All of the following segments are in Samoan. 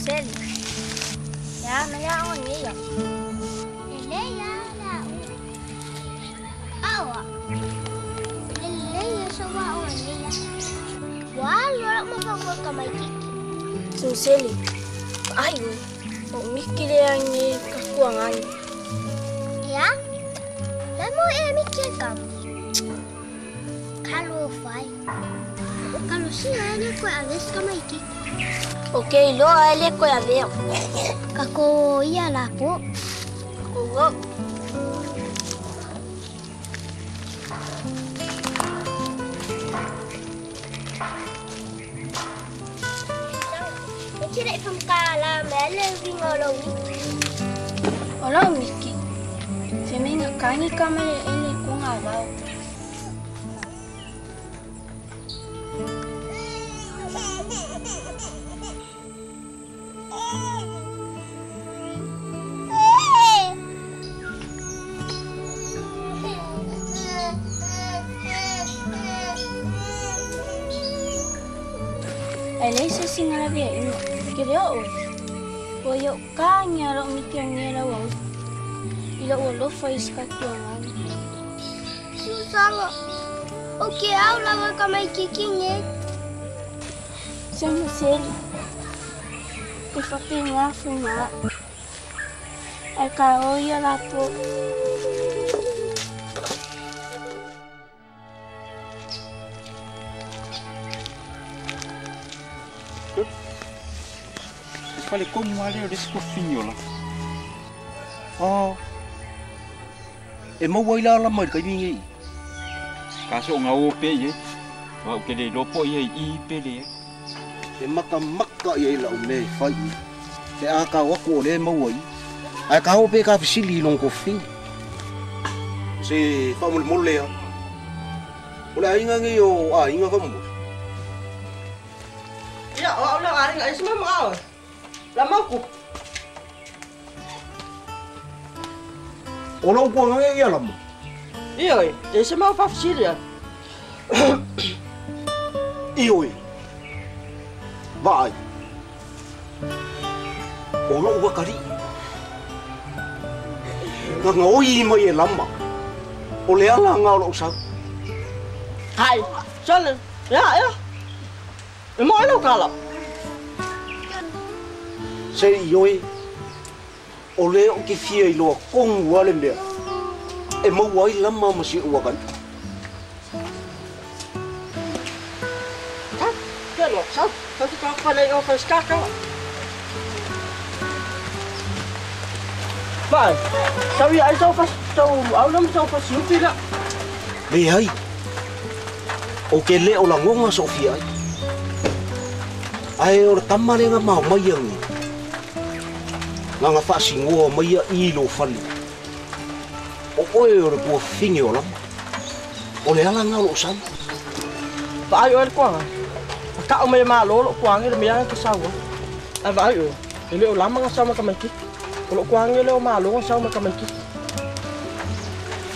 Seli. Ya, maya on ni ya. Le ya la. Awa. Le ya so wa on ni ya. Wa lo mo fa ko ka mai ki. So seli. Ai o mikile angi ka kuangan. Ya. La mo e mikile ka. Kalo fai. O kalo si ale ko aves ka mai ki. Okay, lo ale ko aveo. Ka ko ia la po. Ko go. Kira ifam kala mele wingolo wiki. Ola wiki. Femenga kangi kamele ele kunga wao. Elisa singaravia ino. Kere o. O yo ka ngaro mi ke ngera wa. Ila o lo fa iska tuanga. Susanga. O ke au la ka mai kikinge. Sema seli. Te fa pe nga funga. Ai ka o ia la po. Falei, como ali eu disse cofinho lá. Ah. E mau ai la la mai kai mingi. Kaso nga o pe ye. Wa o ke le lopo ye i pe le. E maka maka ye la o me fai. Te a ka wa ko le mau ai. Ai ka o pe ka fisili long kofi. Se fa mo mo le ya. O le ainga ngi o a inga fa mo. Ya, o la ainga is ma ma. La mauku. O lau kuanga nge ia lama. Ioi, e se mau whawhisiria. Ioi. Vaai. O lau wakari. Nga ngoi mai e lama. O le ala ngā o lau sau. Hai, sale. Ya, ya. E mo e lau kala. Se ioi, o le o ke fia i loa kongu ale mea. E mau ai lama ma si uakan. Ta, ke lo sa, ta te ka pale o fa skaka. Vai, sabi ai tau fa tau au lam tau fa siuti la. Le hai. O ke le o la ngonga Sofia ai. Ai o le tamalenga mau mai angi. Nga whaasingoa mai a i lo whali. O oe o le pua whingi o lama. O le ala ngā lo sau. Vaai oe le kuanga. A kao mai mā lo lo kuangi le mea ka saua. A vaai oe. E le o lama ngā sau maka mai ki. O lo kuangi le o mā lo ngā sau maka mai ki.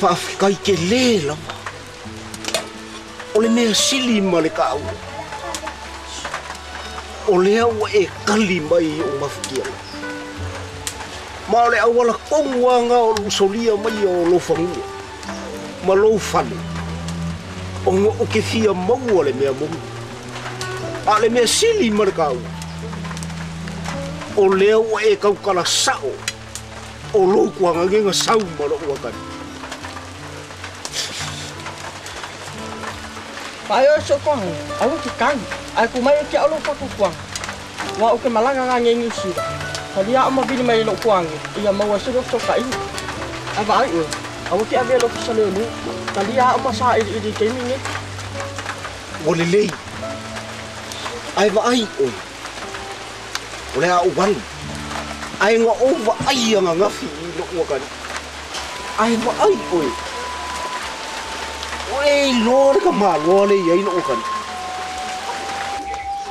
Whaawhikai ke le lama. O le mea sili ma le kao. O lea ua e kali mai o mawhikia. Ma o le awala kongu anga o lusolia mai o lo whangua. Ma lo whale. O ngā o ke fia maua le mea mongu. A le mea sili ma le kau. O lea ua e kaukala sao. O lo kuanga ngenga sau ma lo uakani. Pai o so kuanga. Au ke kangi. Ai kumai e ke alo whaku kuanga. Wa o ke malanga ngā ngengi usira. Talia o mawili mai lo kuangi, ia maua se lo soka i. A vaai oe, awa ke ave lo fisale o nu, talia o masa ili ili keimi nge. O le lei, ai vaai oe, o le a o walu, ai ngā o vaai anga ngafi i lo uakani. Ai vaai oe, o e loa le ka maloa le iai lo uakani.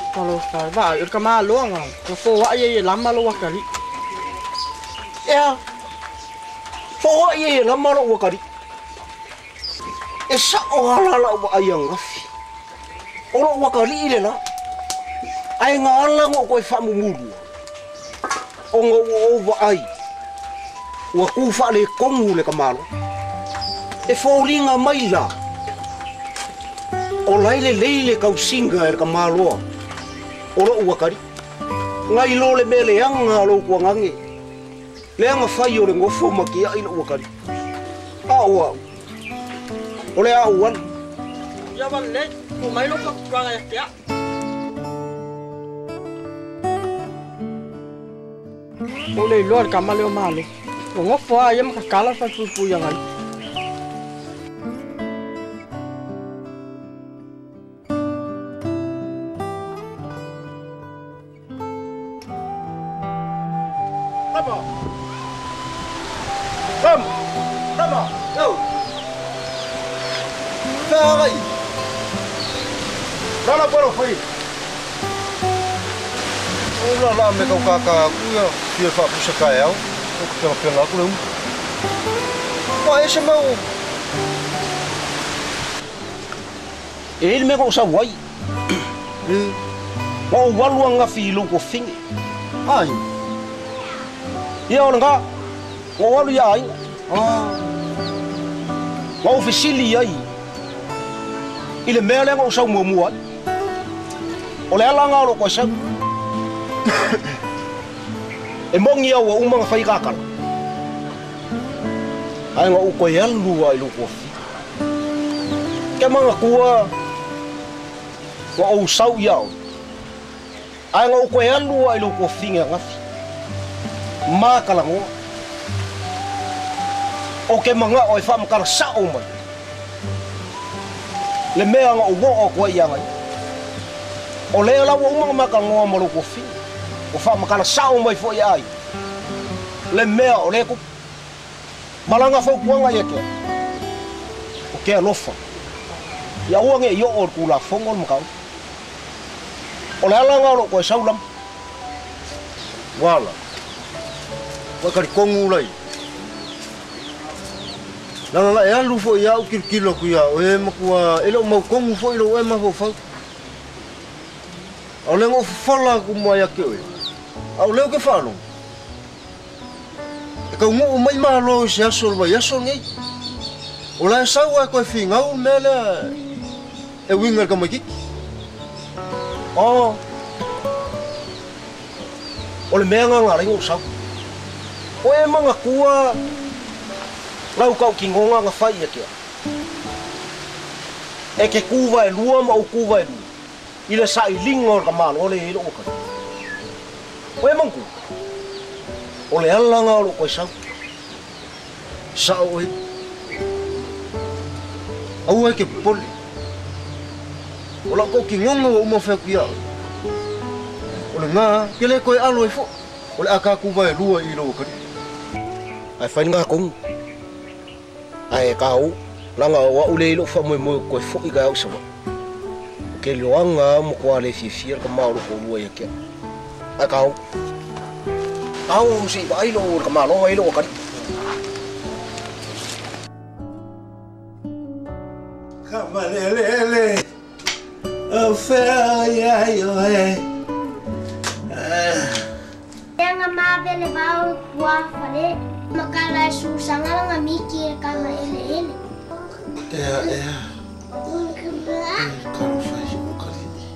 Talofa, vaai, o ka maloa ngā, ka fōa ia e lama lo wakari. Ea, fōa ia e lama lo wakari. E sao ala la ua ai angafi. O lo wakari i le la. Ai ngā ala ngō koe whaamumurua. Ona ua ou vaai ua tu faaletonu le tamaloa. E foliga mai la o la e lelei le tausiga e le tamaloa o lo'u atalii. Nai lo le mea leaga a lou tuagage, leaga fai o le nofo ma tia'i lo'u atalii. A o a'u o le a ou alu. Ia valelei, tuu mai lou fatutuaga ia te a'u. O le iloa le tama lea o Malo. Ua nofo a ia ma tatala le falepuipui agai. Lama! Lama! Lama! Yo! Feagai! Lala polo fai! O la la me kau kaka aku ia fia faapusa taeao o ke pelapela aku le uma. Ua e se mau. E i ai le mea na ou sau ai. Na ou alu ananafi i lou tuafafine. Ai. Ia o lena, na ou alu ia aiga. Na ou fesili ai i le mea lea na ou sau muamua ai. O le ala lena o lou toe sau. E moni au ua uma ona fai kakala. Ae na ou toe alu lava i lou tuafafine. Ke manatua na ou sau ia oe. Ae na ou toe alu lava i lou tuafafine ananafi. Ma talanoa. O ke mana'o e faamatala sa'o mai le mea na ou oo atu ai ia ia. O lea la ua uma ona ma talanoa ma lou tuafafine. Ua faamatala sa'o mai foi ia aiga le mea o lea tupu. Ma lana fautuaga ia te a'u, o ke alofa ia aua ne'i oo i le Tulafono le mataupu. O le ala lena o lo'u toe sau lama. Wala. Ua e talitonu lai. Leaga la e alu foi ia au kilokilo atu ia oe matua e le o mautonu foi lou oe mafaufau. A o lea na ou fofola atu mai ia te oe, a o lea ou te faalogo. E taunuu mai Malo i se aso o le vaiaso lenei. O la e sau ae toe finau le mea lea e uiga i le tamaitiiti. Oh, o le mea lena na ala ai ona ou sau. O e manatua lau tautinoga na fai ia te a'u. E te tu vaelua ma ou tu vaelua i le sailiga o le tamaloa lea e i ai lo'u atalii. O e manatua, o le ala lena o lo'u toe sau. Sa'o oe. Aua e te popole. O lau tautinoga ua uma ona fai atu ia oe. O lena, ke le toe alo ai foi. O le a tatou vaelua i lou atalii. Ae fai lena tonu. Ae ka o, leaga o a'u lea i lo'u faamoemoe ou te toe fo'i taeao i Savaii. Ou te iloaga lava matua le fiafia le tama o lou toalua ia te a'u. Ae ka o. Ka o se'i vaai lou le tamaloa e i ai lou atalii. Kamalelele, o fea ia i oe. Leaga mavele vao ua fale makala e susanga langa miki e kama ele ele. Ea, ea. E talofa i si ou kalii.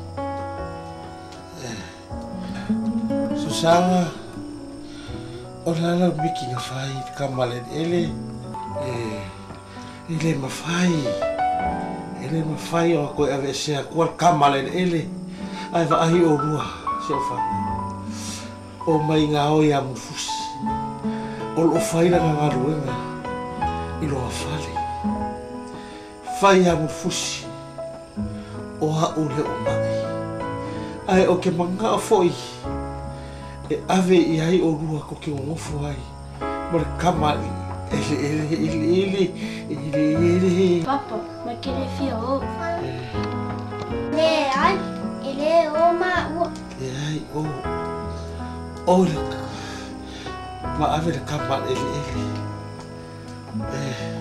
Susanga, o le a lau miki na fai i le kamaeleele. E le mafai, e le mafai ona toe aveesea atua le kamaeleele. Ae vaai olua si au fanau. O mai ngā oi a Mulifusi. O loo fai lana galuega i lona fale. Fai a Mulifusi o a'u le o ma'i. Ae o ke mana'o fo'i e ave i ai olua ko ke gogofo ai ma le kama eleele eleele eleele. Papa, ma ke le fia o. Leai, e le o maua. Leai o. O le ma ave le kama eleele. E.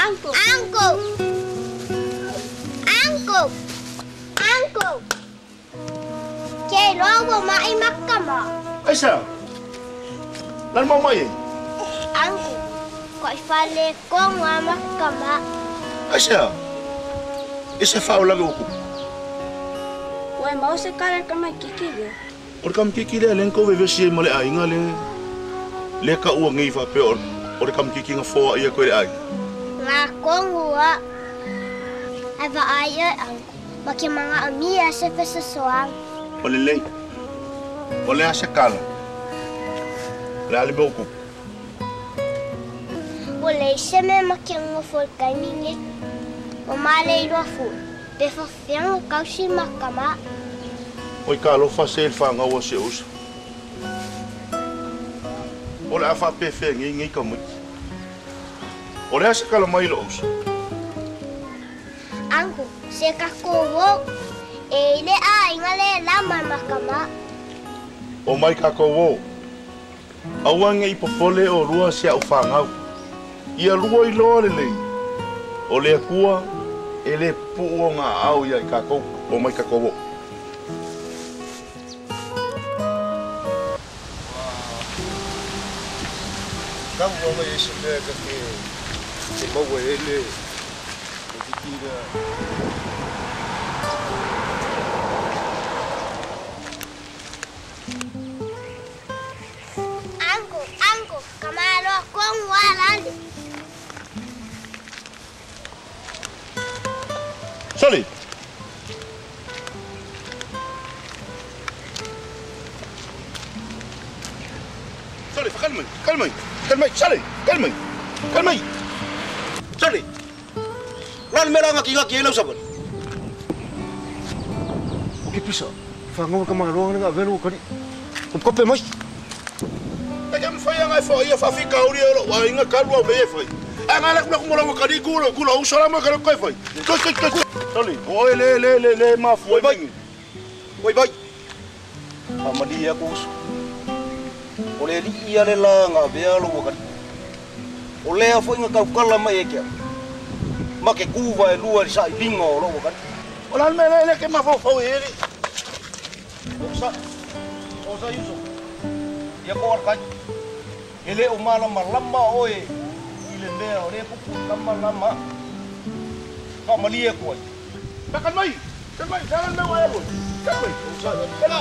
Uncle. Uncle. Uncle. Uncle. Ke loa mai makama. Ai sa. Lan mau mai. Uncle. Koi fale konga makama. Ai sa. Ese fa o la goku. Oi mau se kala kama kiki le. O kam kiki le lenko vevesi male ainga le. Le ka ua ngi fa pe o o kam kiki nga foa ia koe ai. Nga kongua. Ai va ai uncle. Ma ke manga amia se fesa soang. O le lei. O le asa kala. Le ale boku. O le se me ma ke ngo fo kai mingi. O male i fu. Pe fa fianga kausi makama. Oi ka lo fa se fa nga o se us. O le afa pe fe ngi ngi ka mo. O le asa kala mai lo us. Angu, se ka ko e le a inga le lama makama. O mai ka ko wo. Aua ngi popole o rua se au whangau. Ia rua i loa le lei. O le kua e le puo ngā au ia i kākou. O mai ka ko wo. Kau mai e se mea ka te maua e le o kikira. Ango, ango, kamalo kong walali. Sali. Sali, kalmai, kalmai. Kalmai, sali, kalmai. Kalmai. Sali. Lan mera ngaki ngaki e lau sabali. O ke pisa, whangawa ka mangaloa nga velo kari. O kope mai. E ke mwhai ngai wha ia whawhika uri o wa inga kalua me e whai. A ngā laku laku mola kari kula kula usala ma kari kai whai. Kai kai kai. Sali, o e le le le le mafu. Oi bai. Oi bai. Pamali ia ko usu. O le li ia le la ngā vea lo wakari. O lea fo inga kaukala mai e kia. Ma ke kuva e lua i sa i linga o lo wakari. O la mele le ke mafofau e eri. O sa yuso. Ia ko arkai. E le o malama lama oe i le mea o le pupu lama lama. Ka mali e koe. Takan mai! Takan mai! Takan mai wa e koe! Takan mai! O sa! Kela!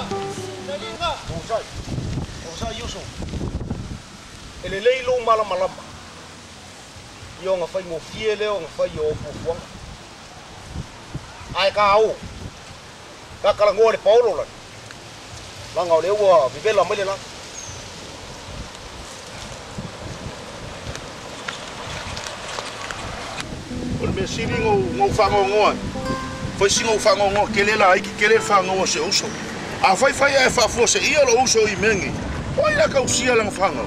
O sa! O sa yuso. E le lei lo malama lama. Ia o ngā whai ngō fie leo, ngā whai o fuafuanga. Ai ka au. Ka karangoa le paolo lani. Langa o le ua vivela mai le la. O le mea sili ngau whangongoa. Whai si ngau whangongoa, kele la aiki, kele whangongoa se uso. A whai whai e whaafua se ia lo uso i mengi. Oi la kausia langa whangau.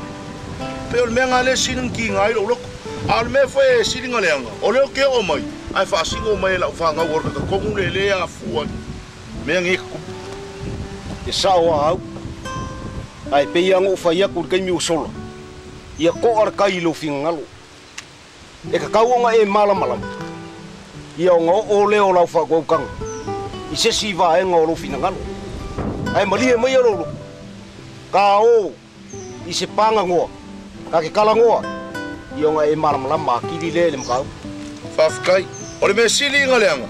Pe o le mea ngā le siling ki ngā ilo loko. A le mea whai e silinga leanga. O leo ke o mai. Ai whaasingo mai lau whangau o ka kongu le le a fua. Mea ngi kupu. E sao a au. Ai pe ia ngō whai aku le kaimi o sola. Ia ko ara kai lo whingalo. E ka kauonga e malamalama. Ia o ngā o leo lau whakwaukanga. I se si vaenga o lo whingalo. Ai malie mai a lolo. Ka o i se panga ngoa. Ka ke kala ngoa. Ia o ngā e malamalama a kiri le le makau. Whawhikai. O le mea sili inga leanga.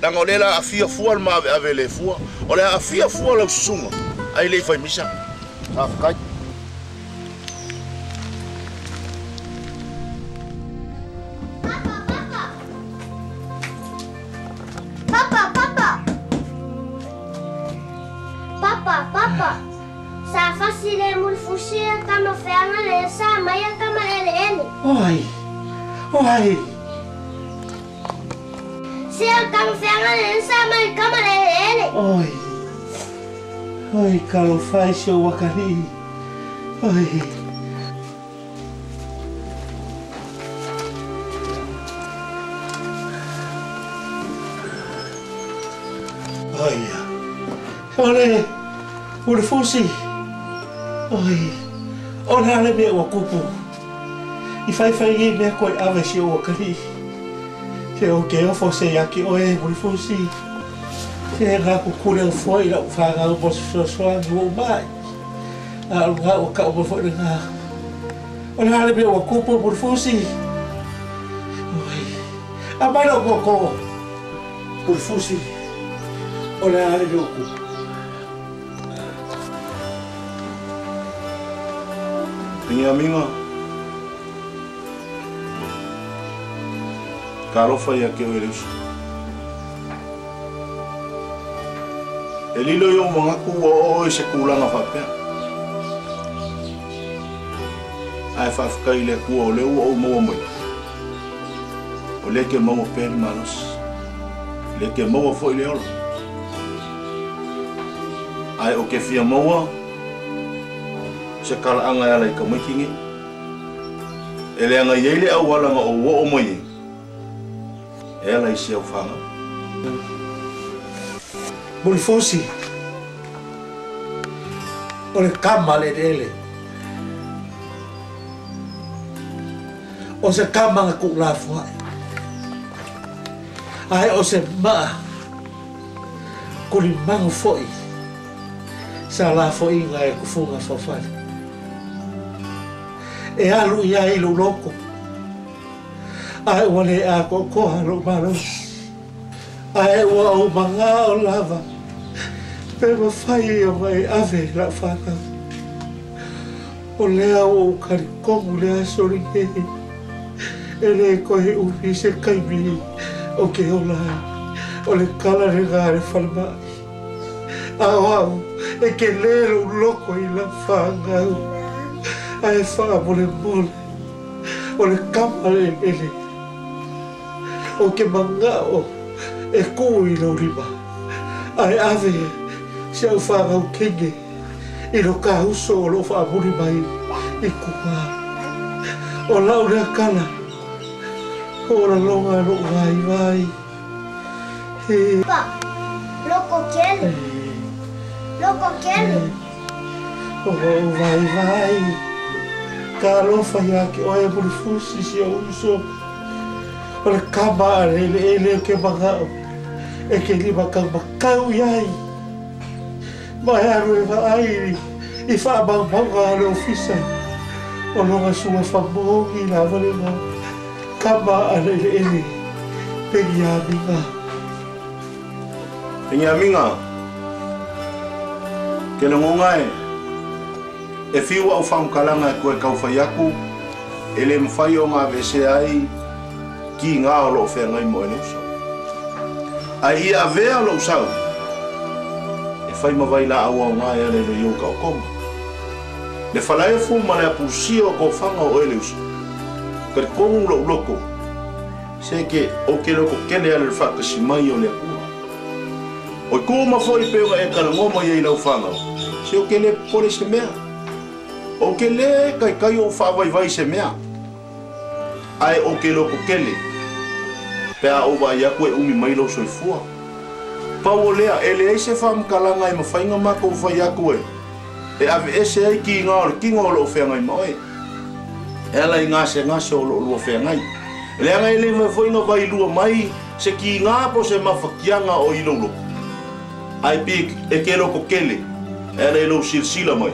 Langa o le la awhia fua le maawe ave le fua. O le awhia fua lau susunga. Ai le i whai misa. Whawhikai. Papa, papa. Papa, papa. Sa fasile mulfusia kama feanga le sa maya kama ele ele. Oi. Oi. Sia kama feanga le sa maya kama ele ele. Oi. Oi, kalo fai se wakari. Oi. Oi. Ole. Ule fusi. Oi. O le ale mea ua kupu. I whai whai e mea koe awe se ua kari. Se o ke ofo se ia ki oe Mulifusi. Se ngā kukule o foi lau whangau mo sosoa ni o mai. A o ngā o ka o mo foi ngā. O le hale mea ua kupu Mulifusi. Oi. A mai lau koko. Mulifusi. O le hale mea ua kupu. Peniamiga. Talofa ia ke oe le uso. E lilo i o mangaku ua o i se kūlanga whapea. Ae whaafkai le kua o le ua o maua mai. O le ke maua pēri malosi. Le ke maua foi le ola. Ae o ke fia maua, se kala anga e ala i ka maiki nge. E le anga iei le au alanga o ua o mai e. E ala i se au whanga. Mulifusi. O le kama le ele. O se kama nga ku la fuai. Ae o se maa. Kuli mangu foi. Sa la foi nga e kufunga whawhali. E alu ia i lo loko. Ae ua le a kokoha lo malosi. Ae ua au manga o lava. Pe mawhai o mai ave la whakau. O lea o ukari kongu lea sori hehi. E le kohe upi se kaimi o ke ola ai. O le kala re ngā re whalemai. A o au e ke lelo loko i la whangau. Ae wha mole mole. O le kama le ele. O ke mangao e kui lau lima. Ae ave se au whangau kenge i lo ka uso o lo whaamuri mai i kuma. O lau lea kala o la longa lo vai vai. Pa, loko kele. Loko kele. O vai vai. Ka alofa ia ke oe Mulifusi si o uso. O le kama a le ele o ke mangao. E ke lima kau makau iai. Mai aru e vaai i whaamaumauga a le ofisa. O longa sua whamongi la walenga. Kama a le ele. Peniamiga. Peniamiga. Ke longonga e. E whiua au whangalanga e koe kauwhai aku. E le mwhai o ngā vese ai ki ngā o loo whengai mo e leusa. Ai ia avea loo sau. E whai mawai la au au ngā e ale lo iau ka o koma. Le whalae fu ma le apusia o kōwhanga o e leusa. Kari kongu lo uloko. Se ke o ke loko kele ale le whakasi mai o le akua. O i kōma foi peonga e karango mai ei lau whangau. Se o ke le pore se mea. O ke le kai kai o whaavaivai se mea. Ai o ke loko kele. Pea o vai aku e umi mai lau soifua. Pau o lea, e le eise whaamkalanga e mawhainga mako o whai aku e. E ave ese ai ki ngā o le kinga o loo whengai maoe. E ala i ngā se ngā se o loo lua whengai. E leanga e le mawhainga vai lua mai se ki ngā po se mawhakianga o i lolo. Ai pi e ke loko kele. E ala i lau silsila mai.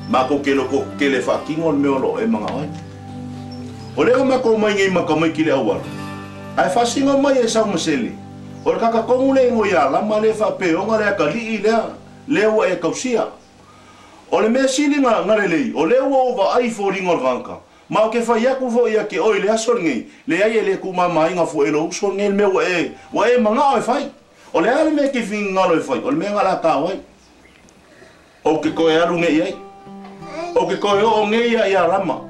Mako ke loko kele whakinga o le mea o loo e manga oi. O leo mako mai ngei maka mai ki le awara. Ai whasinga mai e sau masele. O le kakakongu le ingo ia lama le whapeonga le akalii lea lea e kausia. O le mea sili ngā ngarelei, o lea ua ova ai fōringa o le ganga. Ma o ke whai aku fo ia ke oi le aso ngei, le ai e le kumama inga fo e lo uso ngei le mea ua e manga o e whai. O le ale mea ke whingi ngalo e whai, o le mea ngala kā wai. O ke koe alu ngei ai. O ke koe o ngei ia ia lama.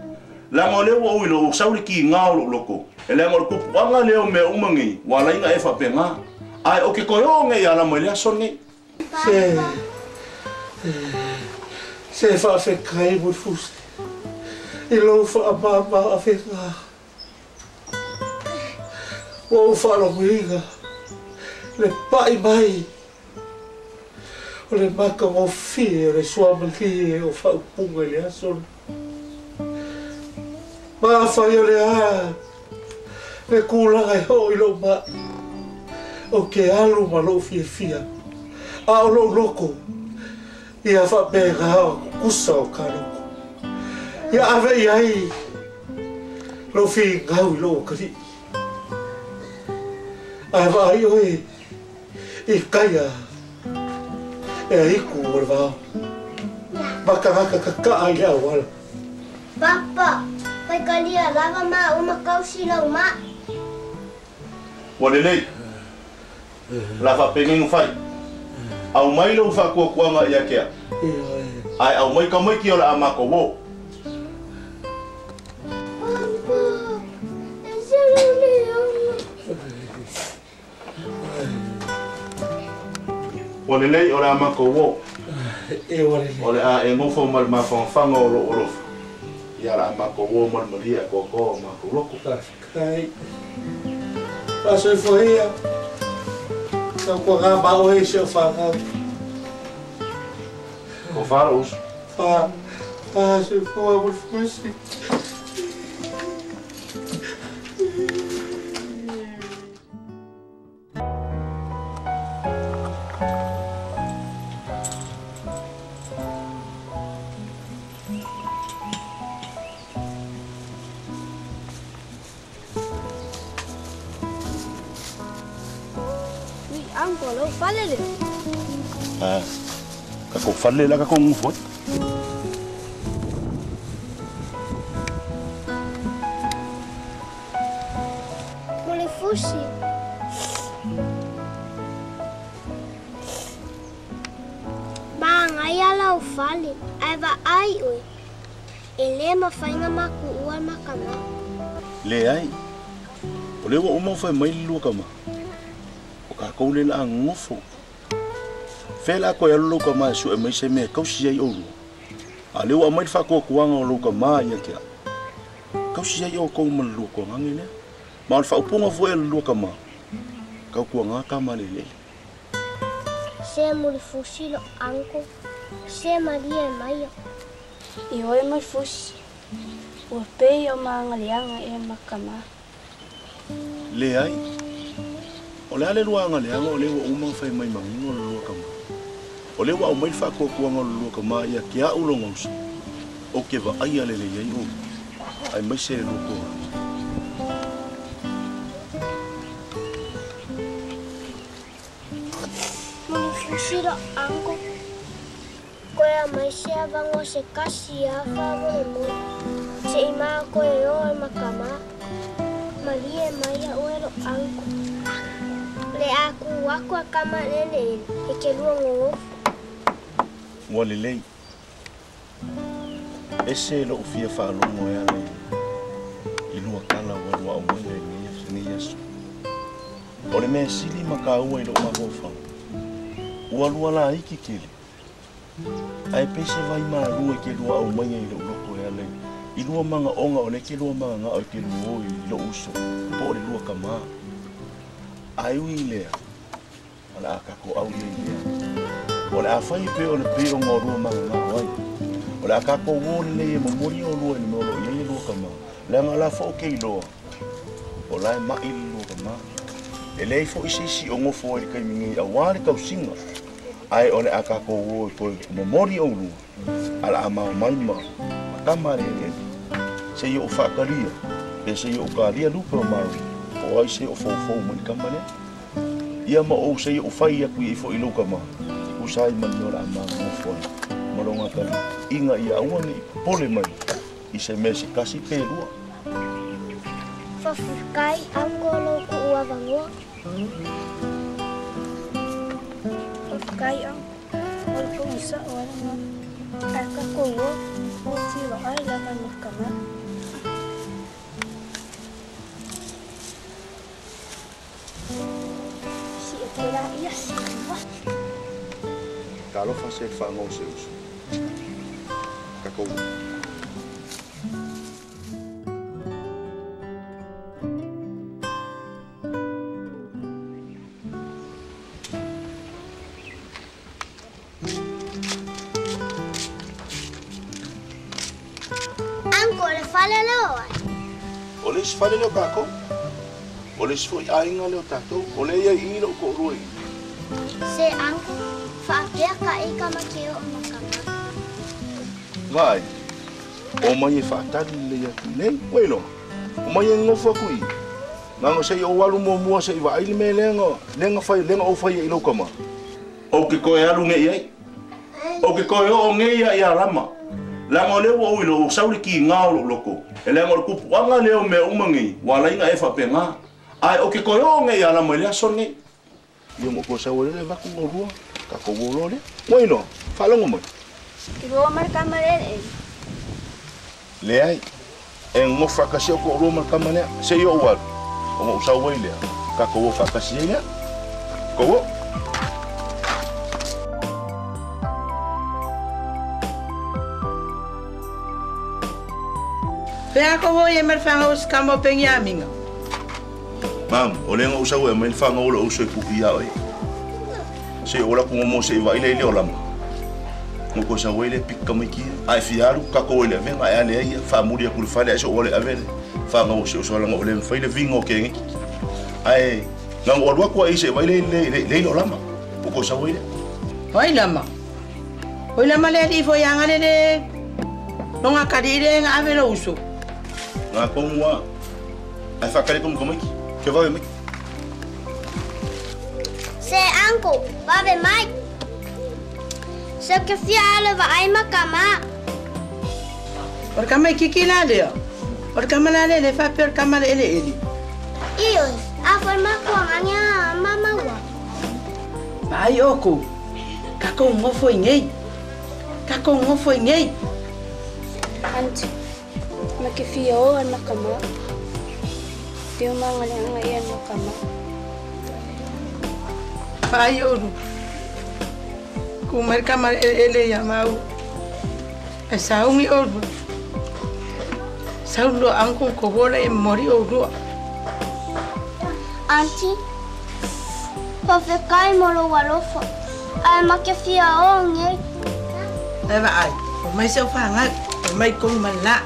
Langa o lea ua uilo o sauri ki ngā o loko. E langa o le kupu anga leo mea uma ngei, wa lainga e whape ngā. Ai o ke koe o ngei ia lama i le aso ngei. Se whaafekai Mulifusi. I lau whaamama a whenga. Ua u whaalonguinga. Le pai mai. O le maka ngofie o le suamalie o whaupunga i le aso. Mawhai o le a. Le kulaga e ho i lou ma. O ke alu ma lou fia fia. A o lou loko. Ia fa pega o kusa o ka loko. Ia ave i ai. Lou fi ngau i lou kari. Ai va ai oe. I kaya. E aiku o le vao. Makangaka kaka ai le awala. Papa, faikalia lava ma uma kausi lau ma. Ua lelei. La faapegiga fai. Au mai lou faakuakuaga ia kea. Ae au mai kamaiki o le a makou o. Papa, e se lou leaga. Ua lelei o le a makou o. E ua lelei. O le a e gofo ma le mafagofaga o lou alofa. Ia la a makou o ma le malie a koakoa o makou loko. Faafetai. Faasoifua ia. Tau kua ngā mao e se o whāngau. Ko whāra usu. Whā, whā se fua mo fusi. Ka kou fale la ka kou ngufo. Mole fusi. Maangai ala o fale, ai va ai oe. E le mafainga maku ua makama. Le ai. O le ua uma fai mai le lua kama. O ka kou le la ngofo. Fela koe alu lou kama e sue mai se mea kausi ai oulua. A le ua aumai le faakuakuaga o lou kamā ia te a'u. Kausi ai oukou ma le lua kuagage lea. Ma o le faaupuga fo'i a le lua kamā. Kaukuagā kama lelele. Se mulifusi lo anko. Se malie maia. I oe mulifusi. Ua pei o maagaliaga e makama. Le ai. O le a le lua agaleaga o le ua uma fai mai manino o le lua kamā. O le ua aumai le faakuakuaga o le lua kamā ia ke a'u logausa. O ke vaaia lelei ai ou. Ai mai se le lua koa. Mulifusi lo anko. Koe mai se avango se kasi a wha mo. Se i maa koe o al makama. Malie maia oe lo anko. Le aku aku a kama lele e ke lua ngongofo. Ua lelei. Ese lou fia faalogo e ala i lua tala ua lua aumaia i lenei aso. O le mea sili ma kāua i lou mafaufau. Ua lua laiki tele. Ae pese vai mālua ke lua aumaia i lou loko e ala i lua magaoga o le ke lua magagao i ke lua o i lou uso. Po o le lua kamā. Ae ui i lea. O le a kako au ia i lea. O le a fai pe o le pe o ngā lua magagao ai. O le a kako o le lei e momori o lua i le mea o loo iai e lua kamā. Leaga la fo o ke iloa. O lae mai le lua kamā. E lei fo i sisi o ngofo ai le kaimingei a wā le kausinga. Ae o le a kako o i koe momori o lua. A la a mao mai ma makama le ele. Se i o whaakaria. Pe se i o karia lupe o mau. O ai se o fōfō mai kama lea. Ia ma o se i o whai aku i fo i lau kama. Usai mani o la a maa ngofo ai. Malonga kali. Inga ia aua ni pole mai. I se mea se kasi pe lua. Fafukai ango lou ku ua vangoa. Fafukai ango. O le pongisa o ala ngā. Ai ka kou o. O tiwa ai lava makama. Si e te la ia si wa. Talofa se whaangau se uso. Ka kou. Anko, le fale leo ai. O le isi fale leo kākou. O le isi fo'i aiga lea o tatou. O lea ia i i lou to'alua i. Se anko, whaapea ka ika ma ke o makama. Vai, o mai e whaatali le ia tu nei, wailoga. O mai e ngofo aku i. Nganga sei o alu mua mua sei wa ai me lenga, lenga fai, lenga o fai i lau kama. O ke koe alu nge iai. O ke koe o nge ia ia lama. Langa o leo o ilo o sauli ki ngā o loko. E lenga o le kupu anga leo mea umangi, wala inga e whape ngā. Ai o ke koe o nge ia lama i lea son nge. Ia mo ko sau le vaku o rua, ka ko wo le. Wailoa, whalongo mai. Ki rua marka marere. Le ai, e ngofa kasi o ko rua marka manea, se i o waru. O mo sau wai lea, ka ko wo whakasi e lea. Ko wo. Pea ko hoi e marwhanga o skamo pengi aminga. Mam, o lenga o sau e mai whanga o le o soi puki ia oe. Se o la kungo mo se i wa ile ile o lama. Mo ko sau le pika mai kia. Ai fiaru ka ko ile venga e ale ia whamuri aku le whale ai so o le avele. Whanga o se o soalanga o le mwhai le vingo ke nge. Ai, ngā o alua kua i se wa ile ile ile o lama. O ko sau ile. Hoi lama. Hoi lama le ali fo yanga le le. Longa kari ile nga avele uso. Ngā kongua. Ai whakare komu kamaiki. Kia wawe mai. Se anko, wawe mai. Se ke fia ale wa ai makama. Ora kama kiki la lea. Ora kama la le fa per kama le ele ele. Iyo, a forma ko anga mama wa. Vai oko. Ka ko ngofo ngei. Ka ko ngofo ngei. Auntie, ma ke fia o an makama. Teo manga le anga ia makama. Vai oru. Ku marka mar ele ia mau. E saungi oru. Saulo angkong ko bola e mori oru. Auntie, ko fekai molo walofa. Ai ma ke fia o nge. Ai va ai, o mai se whanga, o mai kong man la.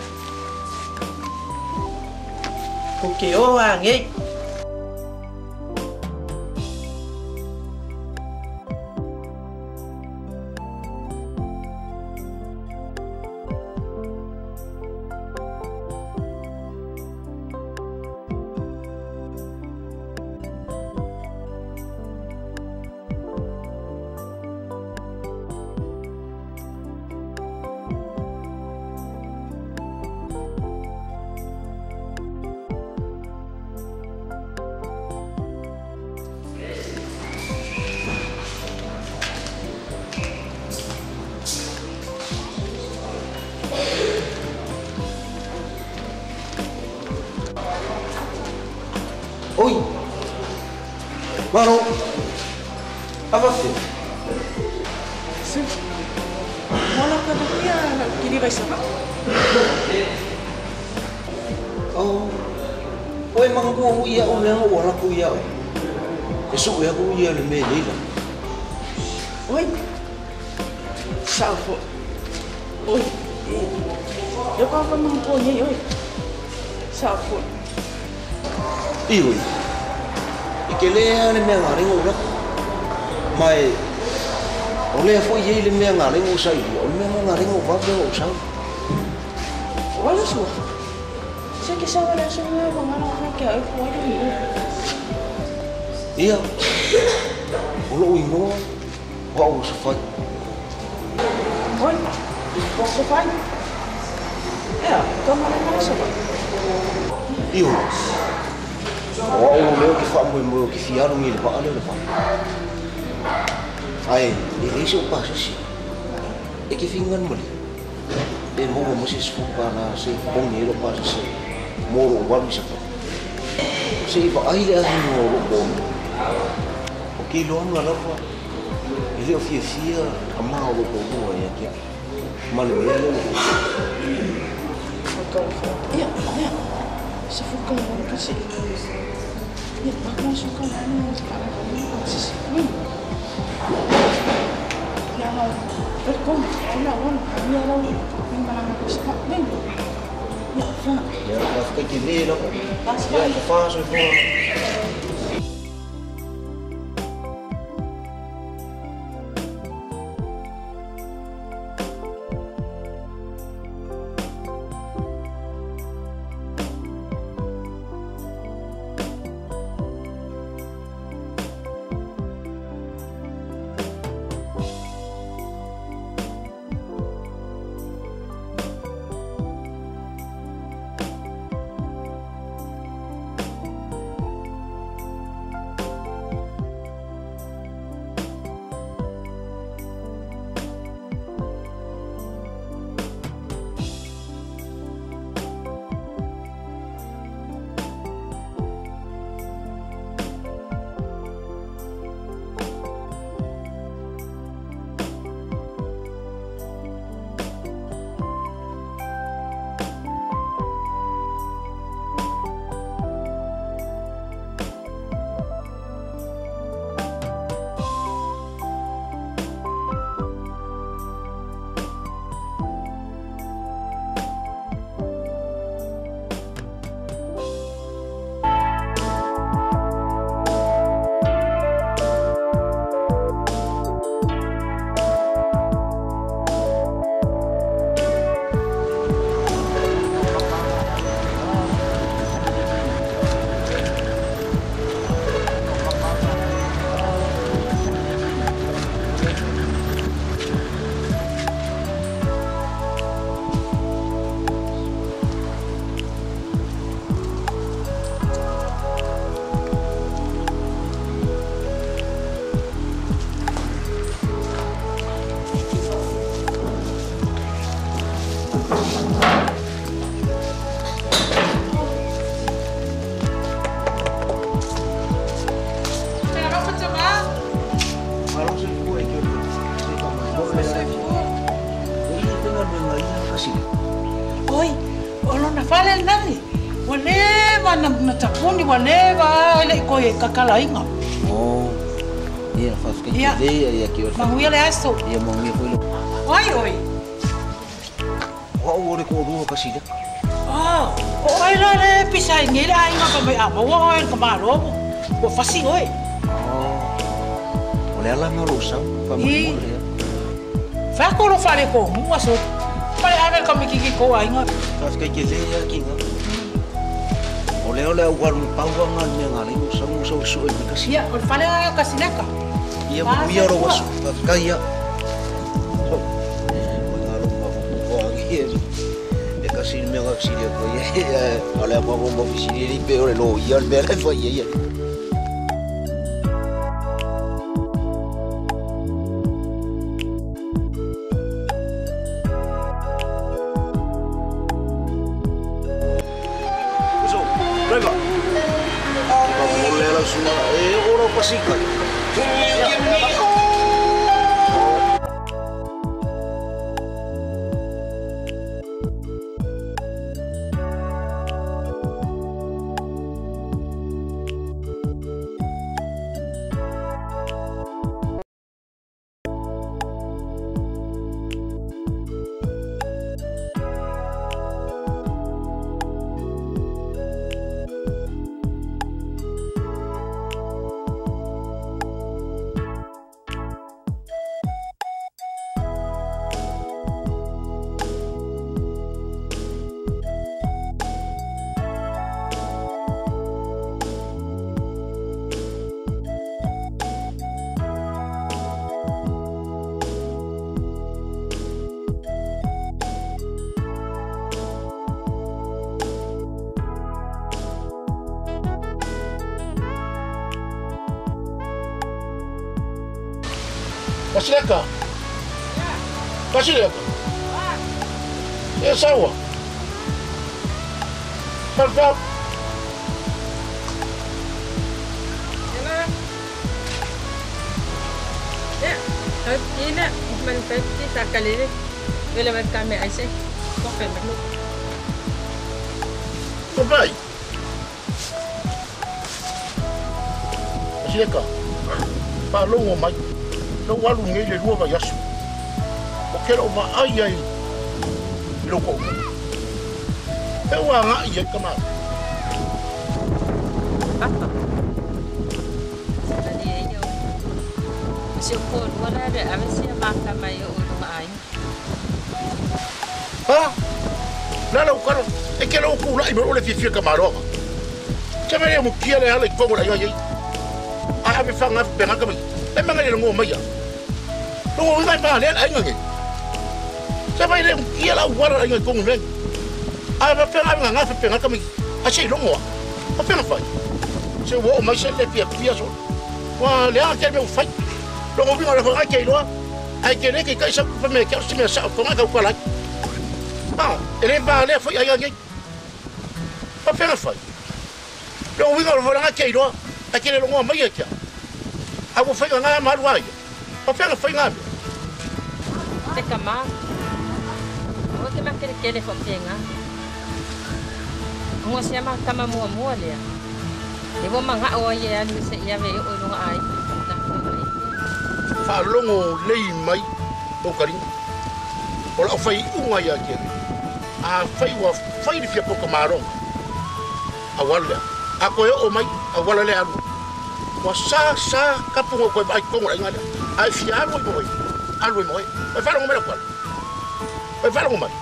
Ko ke o a nge. Oi! Maro! Avafe! Sim. Wala ka na kuya, kini vai sama. Oh. Oi mangu ia o lenga wala ku ia. E su ia ku ia le me leila. Oi. Salfo. Oi. Eu ka fa mangu ni oi. Salfo. Ioi. I ke lea le mea ngā rengo ora. Mai o lea foi ei le mea ngā rengo sa i. O le mea ngā rengo wawe o sau. Wala sua. Se ke sa wala sua ngā ngā ngā kia e fua i o. Ia. O lou ingoa. Wa o sa fai. Oi. Wa sa fai. Ea, toma le ngā sa fai. Ioi. O au leo ke wha moe o ke fiaru ngi le waa leo le wha. Ai, e leisi o pasisi. E ke whingan mali. E mogo masi sfuka na se pongi e lo pasisi. Moro o waru isa pa. Se i wa aile ahi no o lo. O ke iloanga lava. E leo fia fia a maa o lo bono ai a kia. Male mea leo lo. Ia, ia. Se fuka o kasi. Ia, baka suka na ni para ko sisi. Ya, pero como, hola, hola, ya lo, mi malanga ko sa ven. Ya, fa. Ya, fa ke le lo. Ya, fa so fo. Oi, o lona fale nani. Ua leva na tapuni, ua leva e leʻi koe kakalaina. Oh, ia faafetai tele ia ki o. Manuia le aso. Ia manuia foi le. Oi, oi. O au o le koʻolua kasile. Ah, o ai la le pisa i le aiga ka mai a maua oe ka malo. Ua fasi oe. Oh, o le alaga o lou sau faamolemole lea. Fai ko lo fale ko mua so. Fale ave ka mikiki ko aiga. Faafetai tele ia kinga. O lea o le aualu pauaga le mea galai o sau mo sau soʻe mai kasi. Ia, o le fale ai o kasileka. Ia manuia lou aso. Faafetai ia. So, o ngā lou mafapupuagi e kasi le mea gakasili atu ai. O le ama mo fisili li pe o le lo ia le mea le fai ia. So, driver. Mo le la suna e o lo pasika. Can you give me Kasileka. Kasileka. E saua. Palpa. Ya, ina manufacture sakalele. Wala man kami ay se. Kofe maglo. Papai. Kasileka. Pa longo mai. Lau alu nei le lua vai aso. O ke loo vaai ai i lou koʻu. E ua agaʻi ai ka malo. Papa. Ali e ia. Se o ko lua la le ave sia maka mai o lunga ai. Ha? La la ukaro e ke lo ku la i mo le fifia ka maroga. Te me mo kia le hala i kongo la ia. A ave fa nga pe nga ka mai. E manga le ngo mai ya. Lo ngai pa le ai ngai. Se vai le kia la wara ai ngai kongo me. A va fe nga nga fe nga ka mai. A se longo. A fe nga fai. Se wo mai se le pia pia so. Wa le a ke me fai. Longo vi nga le ke lo. Ai ke le ke kai sa pa me ke se me sa ko nga ka ko la. Ah, ele va le fai ai ngai. Pa fe nga fai. Longo vi nga le nga ke lo. A ke le longo mai ke. A wo fai nga ma lu ai. Pa fe nga fai nga. Te kama. O te makere kele fo penga. Ngo se ma kama mua mua lea. E wo manga o ia alu se ia ve o lunga ai. Na ko mai. Fa longo lei mai o karinga. O la fai unga ia ke. A fai wa fai fia ko maro. A wala. A ko o mai a wala le alu. Wa sa sa kapu ko ai kongo ai ngala. Ai fia alu mo. Alu mo. Vai fala ngomela kwala. Vai fala ngomela.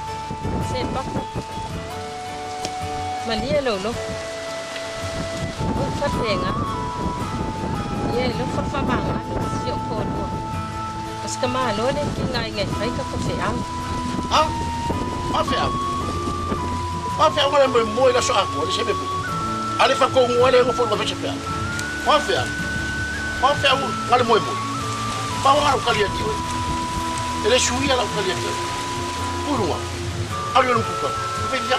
Se papa. Malia lolo. O fa penga. Ye lo fa fa manga si o ko lo. Pas ka ma lo le ki ngai ngai fai ka ko fe au. Ah? Ma fe au. Ma fe au le mo la so a ko le se be. Ale fa ko ngwa le go fo go fe fe au. Ma fe au. Ma fe au ngale mo mo. Pa wa ro kalia ti. Ele suia la kalia ti. Urua. Ale lo kuka. Fe ya.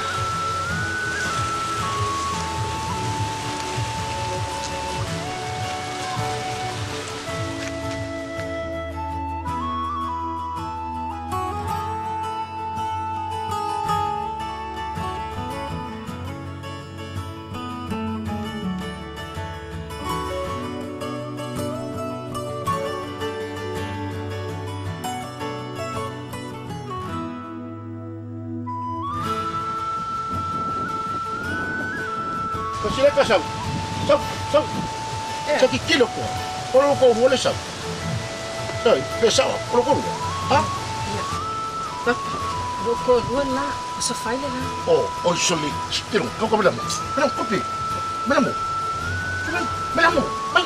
Sila ka sau. Sau, sau. Sa ki kilo ko. Olo ko wole sau. Sai, pe sau, olo ko. Ha? Papa, lo ko la, sa faile la. Oh, o soli. Tiro, ko ko mela mo. Mela kopi. Mela mo. Mela mo. Mai.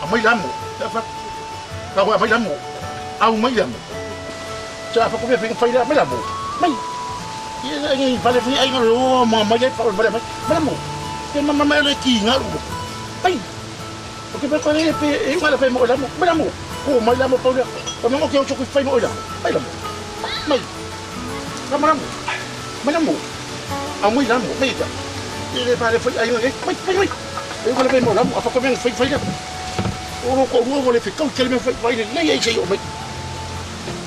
A mai la mo. Ta fa. Ka wa mai la mo. Au mai la mo. Sa fa ko pe faile mela mo. Mai. Ye ngi vale fi ai ngolo ma mai le fa mela mela mo. Ke mama mai le ki nga lu. Ai. O ke ko le pe e ngala fe mo la mo. Mela mo. Ko mai la mo pa le. O mo ke o ku fai mo la. Mai la mo. Mai. La mo la mo. Mai la mo. A mai la mo. Mai ta. E le vale fai ai ngai. Mai mai mai. E ko le fe mo la mo. A fa ko me fai fai la. O ko mo le fe ko ke le me fai fai le nei ai sei o mai.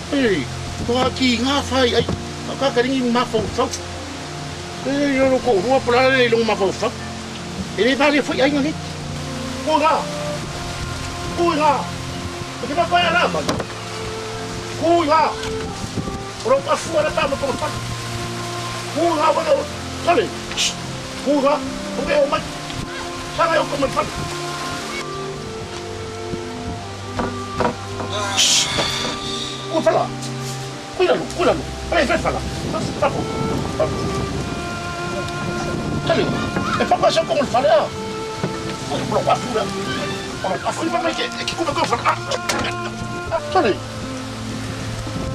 Ei, ko ki nga fai ai. Ka ka ringi ma fau fau. E yo ko rua pala le lo ma fau fau. E le vale fai ai ngai. Ko nga. Ko nga. O ke ba ko ala ma. Ko nga. Ro pa fu ala pa mo ko pa. Ko nga wa lo. Sale. Ko nga. O ke o mai. Sa nga yo ko mo pa. Ko fala. Ko la lo, ko la lo. Allez, fais ça là. Allez, et pas quoi ça qu'on le fallait là. On l'a pas fou là. On l'a pas fou, il va mettre qui coupe comme ça. Allez.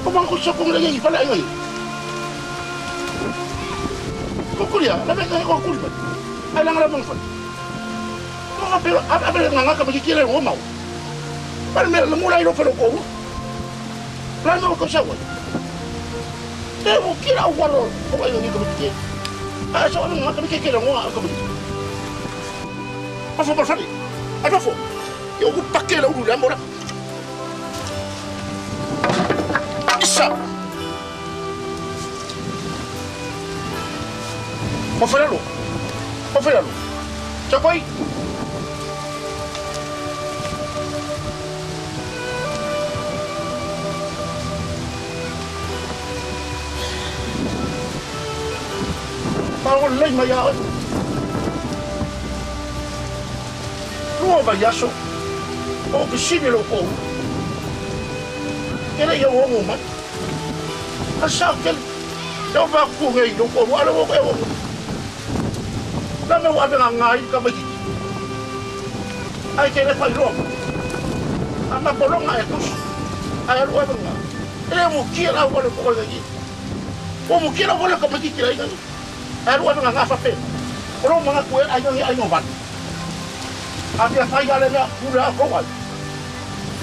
Comment on se qu'on le il fallait aller. Kokulia, la mec ko kul. Ala ngala bon fal. Ko appelle appelle nganga ka ki le ngoma. Par me le mula ilo felo ko. La no ko sa wa. Te o kira o walo o ai ni ko ki. A so no ka ki ke le ngoma ko. Pa fo pa fali. A pa fo. Yo ku pakke la ulu la mora. Isa. Pafelalo. Pafelalo. Chakoi. Parang lay maya. 2 vaiaso o fesili lou poulu e le'i ogogo mai a sao tele e o fakukuge i lou poulu ale ua e ogo la me ua avegagā ai le tamaititi ae ke le failoa mai a mapologa e tusi ae alu avegagā e le mukia la ua le po le i ua mukia la ua le tamaititi la aiga ae alu avegagā faapena o lou magatu e aiga ge aiga o vale a fia fai ale mea pule a kou ai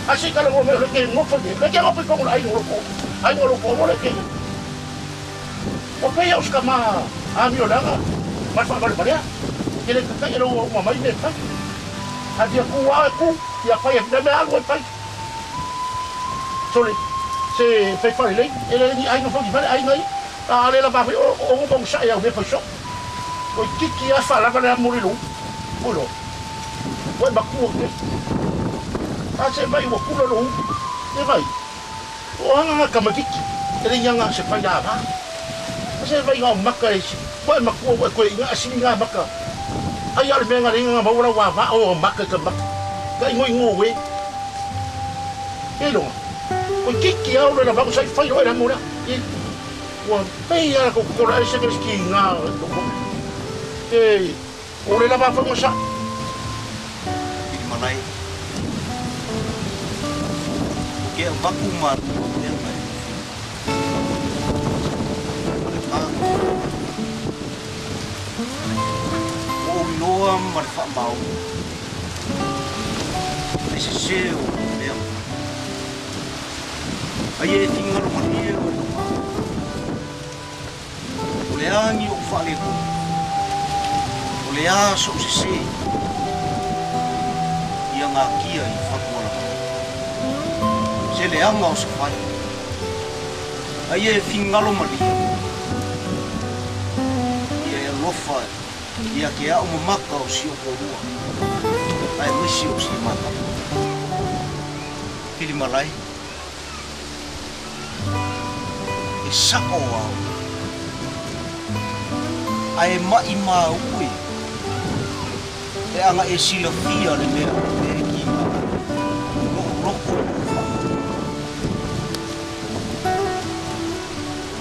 a se kala mo me le ke ngofo le ke ngofo ko ai ngolo ko ai ngolo ko le ke o pe ya uska ma a mi olaga ma fa vale vale ke le ka ke lo ma mai me fa a dia ku a ku ia fai e me alu e fai sole se fai fai le ele ni ai no fa vale ai ngai a le la va o o o sa ya me fa so o kiki a fa la vale mo le lo o lo o ma ku ke a se vai o kula lo e vai o anga ka makiki ele nyanga se fai la va se vai ngau maka e ko ma ku ko inga asini nga maka ai ale menga ringa ma wala wa va o maka ka maka ka ingo ingo we e lo ko kiki au le va ko sai fai lo era mura e wa pe ya ko ko la se ki nga e o le la va fa mo sa malai ke vaku maru o mea mai ma le pā o iloa ma le faamao le sesē o mea ai e figalo malie o loma o le agi o faaletonu o le a so'u sesē ia ngā kia i whatua lava. Se le anga o se whai. Ai e fingalo malia. Ia e alofa ia ke au mamaka o si o korua. Ai misi o si mata. Pili malai. E sako au. Ai mai mā ui. E anga e silafia le mea e ki ngā loko o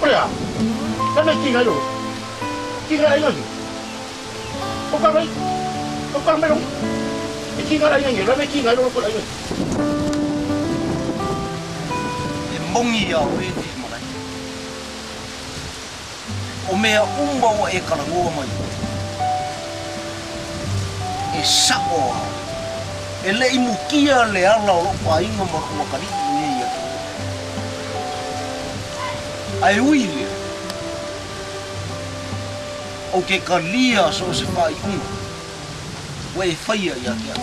Olha, la me ki ngai lo ki ngai ngai o ka mai o ka mai lo e ki ngai ngai la me ki ngai lo ko ngai e mongi au e te malai o mea umba o e karangoa mai e sako au e le imukia le ala o lou paaiga ma lou akalii e ia te ae ui lea o ke kalia so o se faaiuga ua e faia ia te au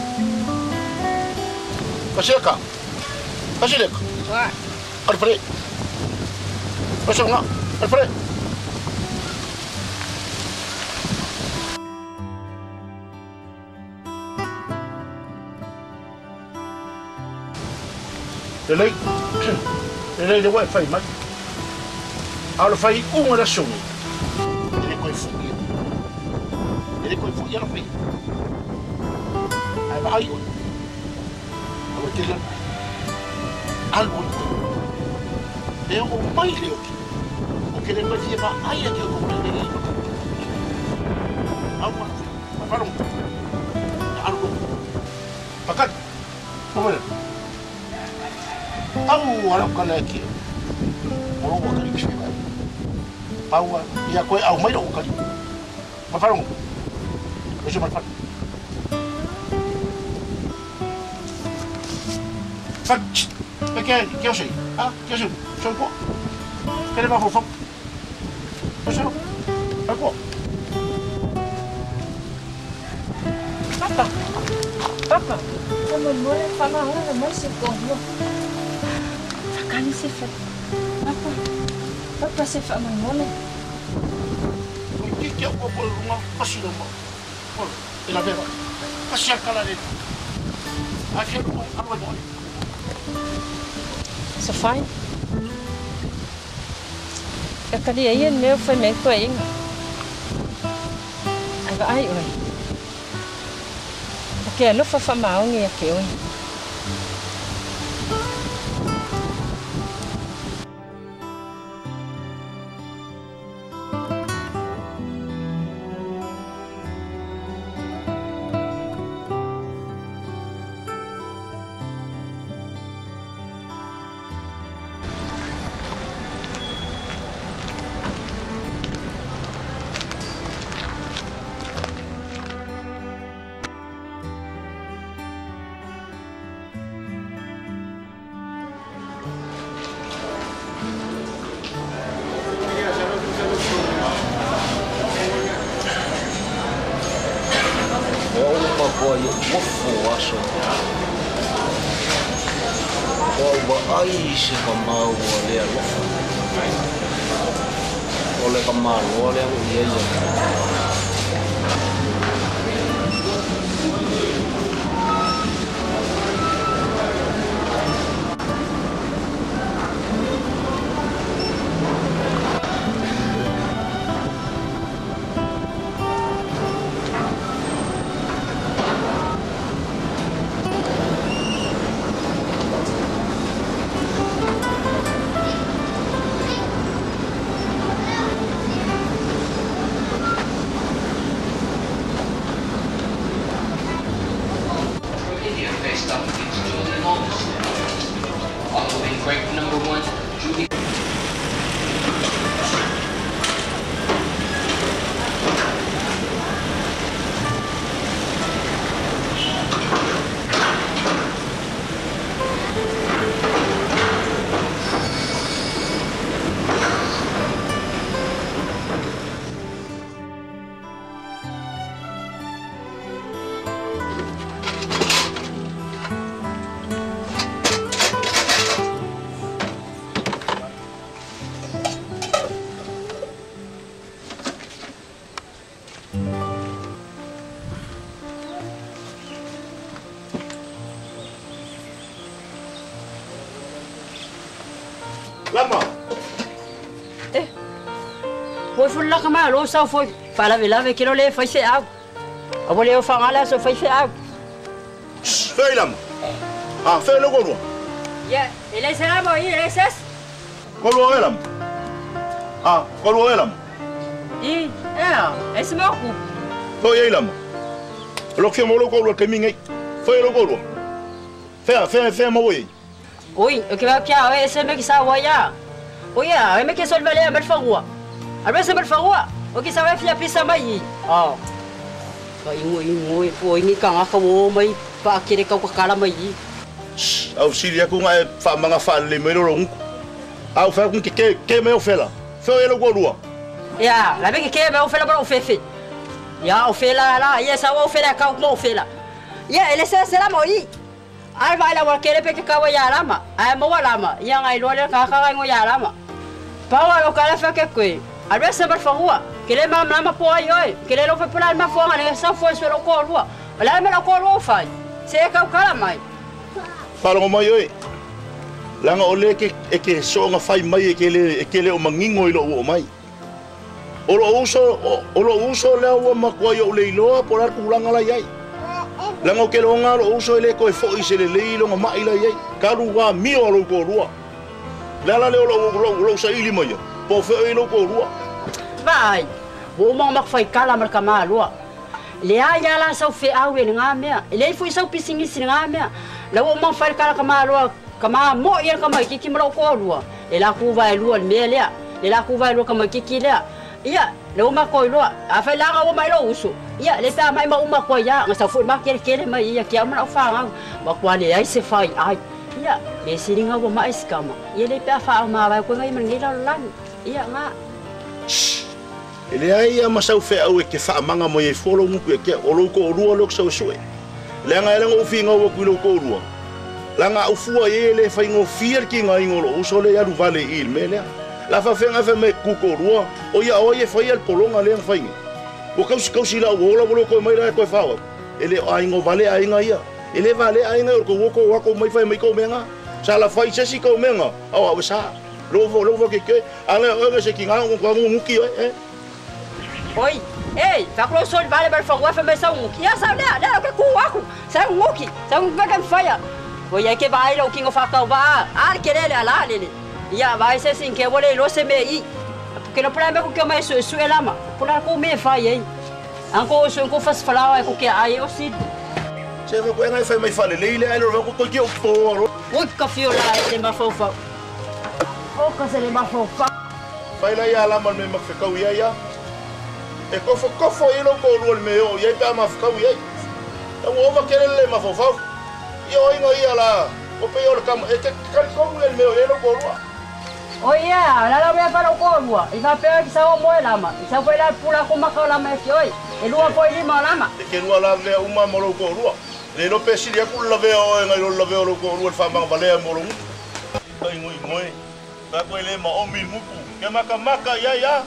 Kasileka Kasileka Alfred Kasonga Alfred Lelei, lelei le ua e fai mai. A o le fai uga le asogi, e le koe fo'i. E le koe fo'i ala fai. Ae vaai oe. Aua tele alu. Alu alu koe. E o mai le oki. O ke le koe fia vaai a ke o kou le le i maka. Au ala fai. Wharongo. Alu loa. Pakati. Pawela. Au ala kala e ke o lou akali se vai. Paua ia koe au mai lou akali. Ma wharongo. Oso ma wharongo. What. E ke ke o sei. Ha? Ke o sei. Soi ko. Ke le mafau. Oso. Pa ko. Papa. Papa. Como mole fala hora mai se ko. Kali se fa. Papa. Papa se fa mai mole. Ki ke o ko lunga pasilo mo. Polo, e la vera. Pasia kala le. A ke lo a lo mo. Safai. E kali ai en meu foi me to inga. Ai va ai oi. O ke alofa faamaogi ia te oe. Ai se ka mau le alofa. O le ka maloa lea o ia ia. Lama. Eh. Foi fulla kama lo sa foi. Fala vela ve kilo le foi se au. Abo le fa ngala so foi se au. Fei lama. Ah, fei lo golua. Ya, ele será mo i ele ses. Golua elam. Ah, golua elam. I, eh, ese mo ku. Foi elam. Lo que mo lo golua que mingai. Foi lo golua. Fea, fea, fea mo i. Oi, o que vai que a esse me que sa wa ya. Oi, a me que sol vale mal fagua. A ver se mal fagua. O que sabe fia pisa mai. Ah. Ka ingo ingo po ingi ka nga ka wo mai pa kire ka ka kala mai. Au silia ku ngai fa manga fa le me lo ngu. Au fa ku ke ke me o fela. Fe o lo golua. Ya, la me ke me o fela para o fefe. Ya, o fela la, ya sa o fela ka mo fela. Ya, ele se se la moi. Ai vai la wakere pe ke kawa ya lama. Ai mo lama. Ya ngai lo le ka ka ngo ya lama. Pa wa lo kala fa ke kwe. Albe se bar fagua. Ke le mam lama po ai oi. Ke le lo fe pula ma fo ngane sa fo so lo ko lua. La me lo ko lo fa. Se ka kala mai. Pa lo mai oi. Langa o le ke e ke so nga fai mai e ke le o mangingo i lo o mai. O lo uso le o ma ko ai o le iloa por ar kulanga la iai. Langa ke longa lo uso ele ko e foi se le leilo nga mai la iai. Kalu wa mio lo ko lua. La la le lo lo lo sa ili mai. Po fe e lo ko lua. Vai. Wo mo mak fai kala mar kama lua. Le a ya la sau fe au e nga mea. Le foi sau pisingi sin nga mea. La wo mo fai kala kama lua. Kama mo ia kama kiki mo ko lua. Le la ku vai lua me le. Le la ku vai lua kama kiki le. Ia, le uma koi loa, a whai langa o mai lo uso. Ia, le tā mai ma uma koi ia, ngā sau ma kere kere mai ia, kia mana o whaangau. Ma kua le ai se whai ai. Ia, le siringa o mai sikama. Ia le pēa whaau mā vai koe ngai mangi lalo lani. Ia, ngā. E le ai ia masau wheau e ke whaamanga mo e folo nguku e kia o loko o rua loko sau sue. Le anga e langa ufi ngau aku i loko o rua. Langa au fua e le whai ngō whiar ki ngā ingo lo uso le aru vale i le mea lea. La fa fenga fe me kuko rua o ia o ia fai al polonga le fai. O kausi kausi la o la bolo ko mai la ko fa. Ele ai ngo vale ai nga ia. Ele vale ai nga ko ko ko mai fai mai ko menga. Sa la fai se si ko menga. Au au sa. Lo vo ke ke. Ale o se ki nga ko ngo ki e. Oi. Ei, fa ko so vale ba fa wa fa me sa nguki. Ya sa le le ke ku aku. Sa nguki. Sa nguki ka faya. O ia ke vai lo kingo fa ka va. Al ke le ala le le. Ia vai se sin ke wole lo se me i. Porque no problema ko ke mai su su elama. Pula ko me fa ye. Anko so ko fas fala ko ke ai o si. Se fa ko ngai fa mai fa le le ai lo ko ke o po ro. O ka fio la le ma fa fa. O ka se le ma fa fa. Fai la ia la me ma fe kau ia ia. E kofo kofo i lo ko lo le me o ia pa ma fa kau ia. Ta o va ke le ma fa fa. Ia o ingo ia la. O pe o le kam e te ka ko le me o ia lo ko lo. O ia, la la me fa lo ko lo. I fa pe ki sa o mo la ma. I sa foi la pula ko ma ka la me fi oi. E lua foi ni ma la ma. E ke lua la le uma mo lo ko lo. Le lo pe si ia ku la ve o ngai lo la ve o lo ko lo fa ma valea mo lo. Kai ngoi ngoi. Ka ko le ma o mi muku. Ke maka maka ia ia.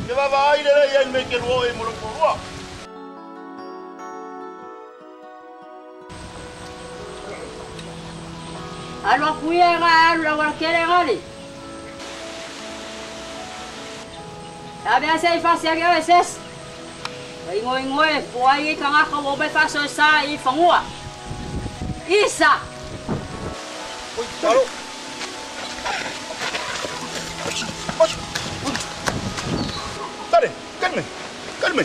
Ke va va ai le ia me ke lua e mo lo ko lo. Alo kuia ga alo la ke le ga le. Sabe a sei fa se ke o ses. Ingo ingo e poai ka nga ka o be fa so sa i fangua. Isa. Oi, alo. Dale, calme, calme.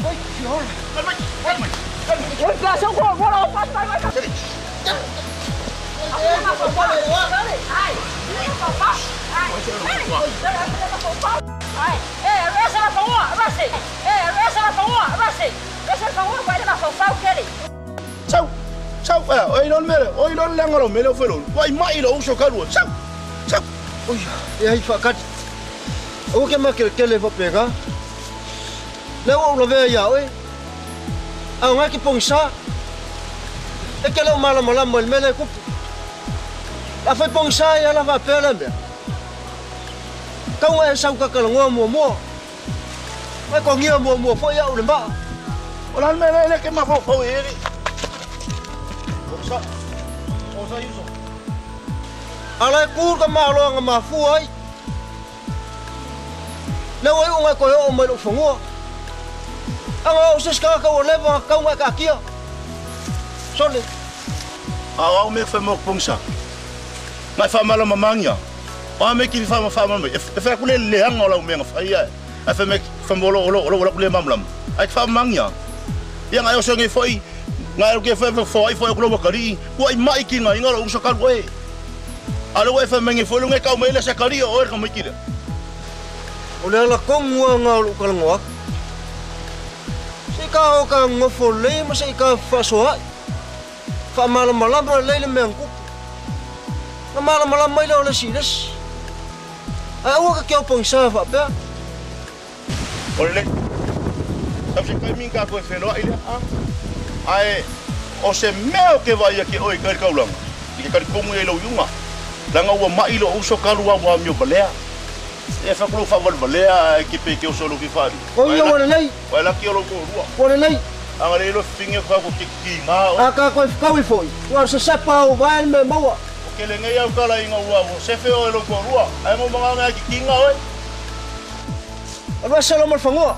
Oi, fior. Calme, calme, calme. Oi, pa so ko, ko lo pa pa pa. Ai, ai, essa la fangua, rasi. Essa la fangua, rasi. Essa la fangua vai la fangua kele. Sau, sau, oi non mere, oi non le ngolo mele felo. Vai mai lo uso karu. Sau. Sau. Oi, e ai fa kat. O ke ma ke kele fa pega. Le o lo ve ia oi. A nga ki pongsa. E ke lo mala mala mo mele ku. A fa pongsa ia la va pela me. Kau e sau ka kalongoa mua mua. Mai ko ngia mua mua fo ia o le ma. O la mele le ke ma fo fo e ri. Osa. Osa yuso. Ala ku ka ma lo nga ma fu ai. Le o ngai ko o mai lo fongua. Anga o se ska ka o le va ka ngai ka kia. Sole. A o me fa mo pongsa. Mai fa mala mamangia. O me ki fa fa ma e fa ku le le hanga la me fa ia. E fa me fa mo lo lo lo le mamlam. Ai fa mangia. Ia ngai o so ngai foi ngai ke fa fa foi foi ko lo kari. Ku ai mai ki ngai ngalo uso ka koe. Alo e fa me ngai foi lo ngai ka me le sa kari o e ka mai ki le. O le ala kongua ngā o lukalangoa. Se ka o ka ngofo le ma se ka fasoa. Fa malamalama le le mea ngupu. Na malamalama ile o le siles. Ai ua ka keo pongsa fa pea. O le. Sau se kai minga koe whenua ile a. Ai o se mea o ke vai a ke oi kai kaulanga. I ke kari kongu e lau iunga. Langa ua mai lo uso kalua ua mio balea. E fa kulu fa valvalea e ke pe ke o solo ki fari. O ia wana nei. Wai laki o lo ko rua. Wana nei. Anga le lo finge fa ko ki ki ngā. A ka koe whakawi foi. Ua se sepa o vai me maua. O ke le ngei au kala inga ua o sefe o e lo ko rua. Ai mo mga ngā ki ki ngā oe. Alua selo malfangoa.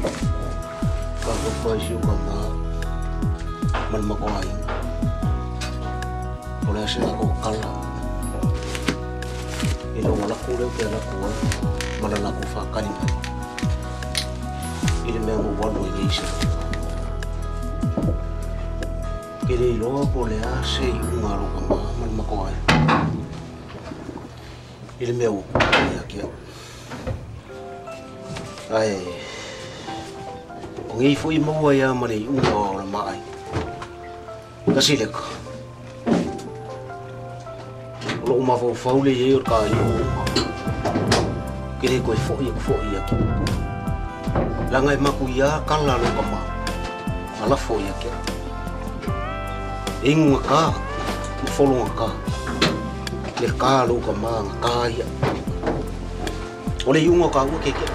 Ka fai si o ka ma ma le makoaiga o le ase lako kala i loga laku lea pe laku ai ma le laku faakali mai i le mea ua alu ai nei se ke le iloa po o le a se iuga a lou kamā ma le makoaiga i le mea ua kupu ia ke au ae o gei foʻi maua ia ma le iuga o le maai tasi leka o loo mafaufau le iai o le kaiu ke le koe foʻi aku foʻi ake laga e maku iā kala lou kamā alafo ia ke e igu gakā ma folo gakā le kā lou kamā gakā ia o le iuga o kāua keke.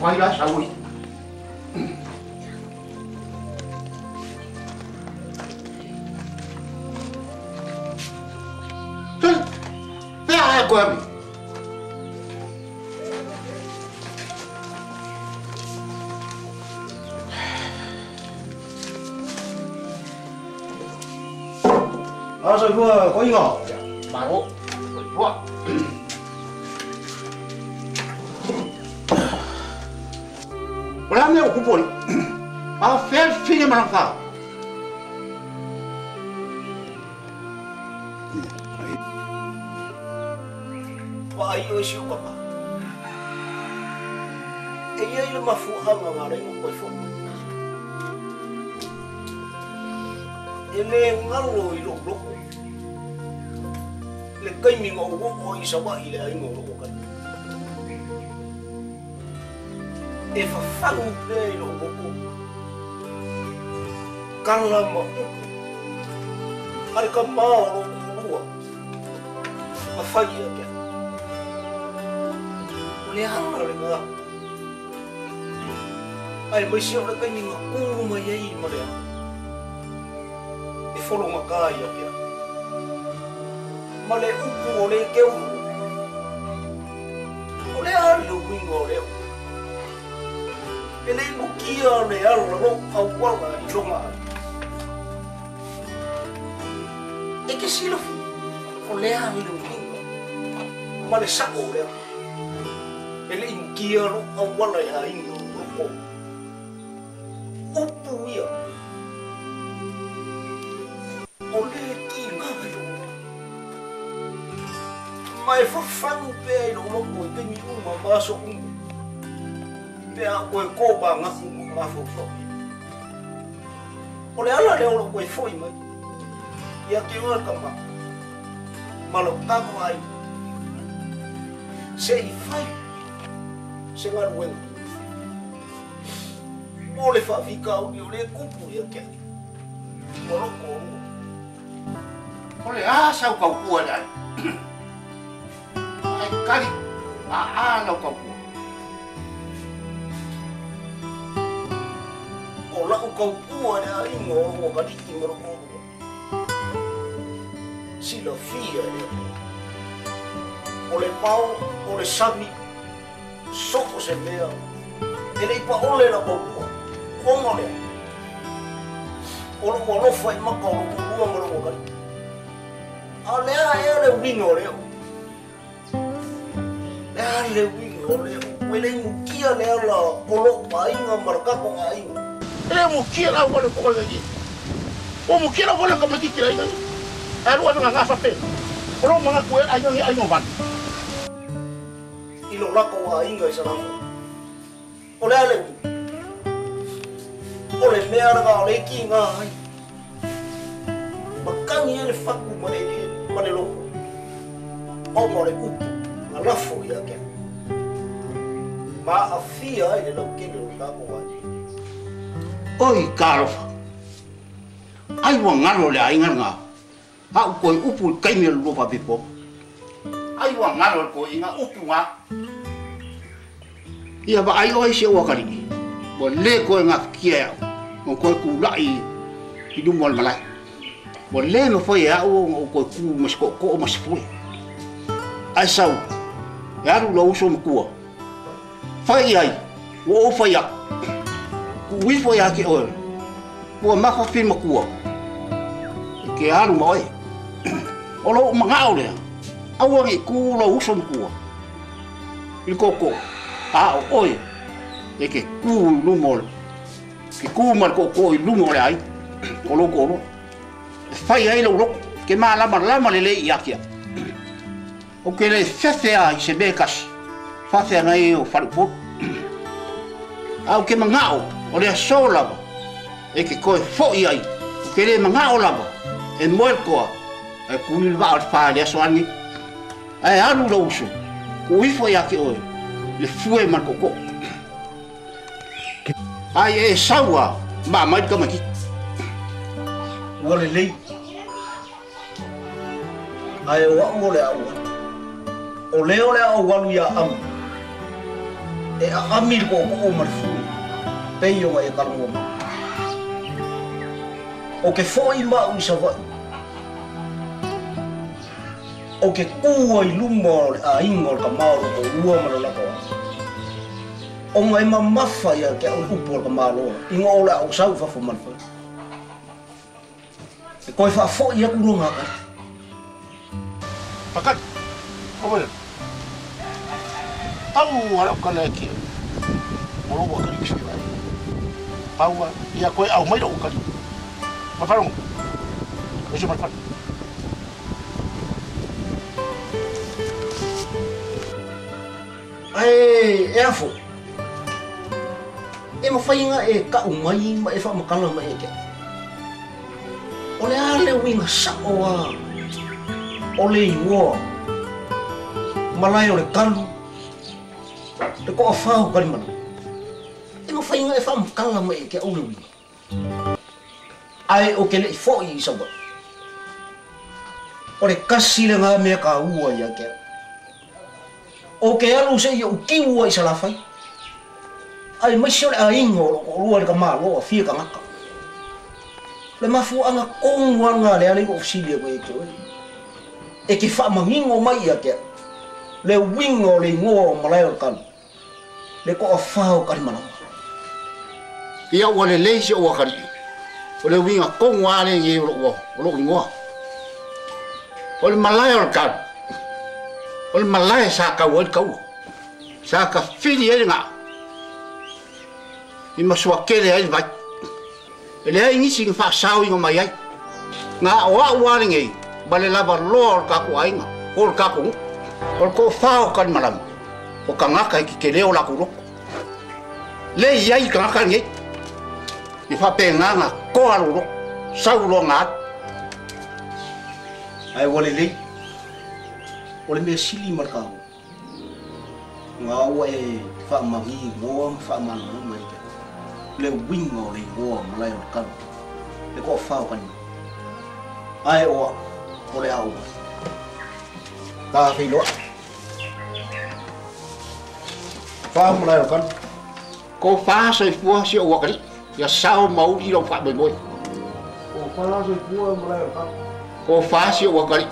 Fai la saui. Sol, pea e koe ami. Asa fua ko inga. Maro. Fua. O le a mea o kupu ali a fea fine ma lana Vaai oe si o kama. E ia i le mafuaaga ga lai koe foʻi mai. E lē galo i lou loko le kaimi ma ou oo ai savaʻi le aiga o loo kai. E fafagu pea i lou loko kala ma upu a le kamā o lou kulua ma fai ia ke o le ala le gā ae maise o le kaimi ga kū mai ai ma le ao e fologakā ia ke ma le upu o le keulu o le a le uiga o le upu e le imukia le ala lou auala i loga ai e ke silafi o le a le uiga ma le saʻo o lea e le imukia lou auala e aiga o loko upu ia o le kiga i lou ma e fafagu pea i lou loko i taimi uma ma aso uma pea koe kō magafu ma mafaufau o le ala lea o lou koe foʻi mai ia te oe kama ma lou tago ai se i fai se galuega o le faafikauli o le kupu ia ke o loko olua. O le a sau kaukua le ai ai kali a lau kaukua. O lau kaukua le aiga o lou akalii ma lou olua. Silafia e le Atua. O le pao, o le sami, soko se mea, e lei pa ole la maupua, ona o lea. O lou alofa i maka o lou toalua ma lou akalii. A o le a ea le uiga o lea upu? Le a le uiga o lea upu? E le mukia le ala o lou aiga ma le tatou aiga. E le mukia la au ale ko le i. O mukia la wala ka matiki la inga. Alu anu nga fa pe. O lo manga ku e ai ngi ai ngo van. I lo lako aiga i Salafai. O le a le uiga. O le mea langa o le iki ngā ai. Makangi e le whaku ma le ma le loko. O ma le upu, ngā lafo i a kia. Ma a fia ai le lau kele o tāko ai. Oi kālofa. Ai ua ngalo le aiga ngā. Au koe upu i kaimi o le lua pipo. Ai ua ngalo le koe i ngā upu ngā. Ia wa ai oi se ua kalii. Ua le koe ngā kia au. O koe kūlai i luma o le malae. Ua le mawhai e au o koe kū ma se ko'oko'o ma se fue. Ai sau, e alu lau uso makua. Whai ai, ua o whai aku. Ku uifo ia ke oe. Ua mawhawhi makua. E ke alu ma oe. O lou mangao lea. Aua ngi kū lau uso makua. I le koko. A o oe. E ke kū i luma o le. Ke kū ma le koko i luma o le ai. O lou kōroa. E whai ai lau loko. Ke mālama lama le lei i akia. O ke le fefe a i se mea kasi. Whawhea ngai o wharupuru. Au ke mangao o lea sō lava. E ke koe foi ai. O ke le mangao lava. E moe koa. E kui le vaa o le whae le aso angi. Ae alu lau uso. Ku ifo ia ke oe. Le fue ma le koko. Ai e saua ma mai ka maki. Ua le lei. Ai o au o le au. O leo le au alu ia amu. E a ami le koko o ma le fue. Pei o e kalongo mai. O ke foi mau i Savai. O ke kua i luma o le aiga o le kamā o loko ua ma le lako ai. O ngai mamafa ia ke au upu o le kamā loa. Inga o le au sau fafo ma le whai. E koe whaafoi aku no ngā kai. Pakari, o wena. Tau ala o kala e kia. O lo ua kari kisi wai. Pau ia koe au mai o kari. Mawharongo. Oiso mawharo. Ai, e afo. E mawhainga e kau mai ma e whamakala mai e kia. O le ale uinga sao a. O le ingoa. Malae o le kalu. Le koa whau karimana. E mawhainga e whamakala mai e kia o le uinga. Ai o ke lei foi i sawa. O le kasi le ngā mea ka ua ia kia. O ke alu se ia ukiua i Salafai. Ai mai se o le ainga o loko olua le ka māloa fia ka ngaka. Le mafuanga kongu anga le ale o fisilia koe e ke oe. E ke whaamangingo mai ia kia. Le winga o le ingoa o malae o le kalu. Le koa whao karimalama. Ia ua le lei se ua kari. O le winga kongu ale nge o loko ingoa. O le malae o le kalu. O le malae sa kau ai le kaua. Sa ka whiri ai le ngā. I masua kele ai le vai. E le ai ngisi nga whaasau inga mai ai. Ngā o au ale ngei, ma le lava loa o le kako ainga, o le kako ngu. O le ko whao karimalama. O ka ngaka i ki ke leo lako loko. Le iai ka ngaka ngei. I whape ngā ngā koa lo loko. Sau loa ngā atu. Ai wale lei. O le mea sili ma le kāo. Ngā ua e whaamangi ngoa ma whaamananga mai kia. Le winga o le ngoa malae o le kalu. Le koa whao kanima. Ai oa, o le au. Ka whiloa. Whao malae o le kalu. Ko whaasa i fua si o wakari. Ia sao mauri lau wha moi moi. Ko whaasa i fua malae o le kalu. Ko fasi o wakari.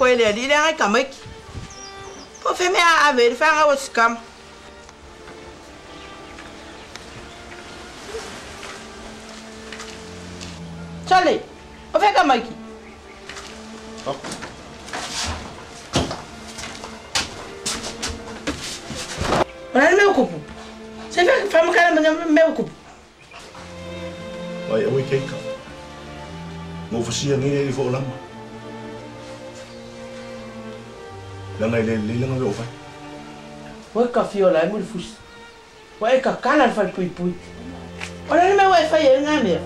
Le ali le ka mai po fe me a ver fa nga o skam Chale o fe ka mai ki Ora meu kupu se fe fa mo kana meu kupu Vai oi keika Mo fasia ngi le fo lama Langa ile le langa o fai. Oi ka fiola e mo fusi. Oi ka kana fa pui pui. Ora le me oi fai e nga me.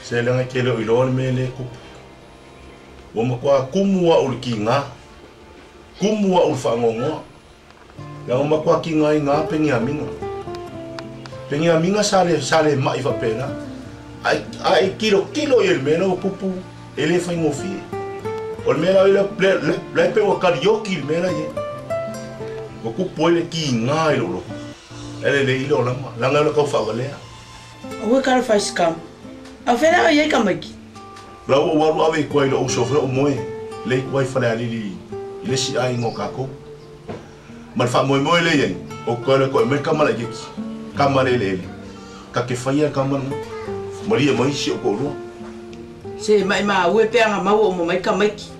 Se langa ke le ilo le me le ku. O mo kwa kumu wa o ki nga. Kumu wa o fa ngongo. Langa mo kwa ki nga nga pengi aminga. Pengi aminga sale sale mai fa pena. Ai ai kilo kilo el meno pupu ele fai ngofi. O le mea le le pe o karaoke le mea ye. O ku poi le ki ngā i lolo. Ele le ilo lama, langa le kau whawalea. O kara whai skam. A whena o iei ka maiki. Lau o waru awe i kua i lo uso whea o moe, le i kua i whare alili i le si ai ngō kākou. Ma le wha moe moe le iei, o kua le koe mai kamara i keki, kamara ele ele. Ka ke whaia kamara ngā, maria mai si o kōrua. Se mai maa ue peanga mau o mo mai ka maiki.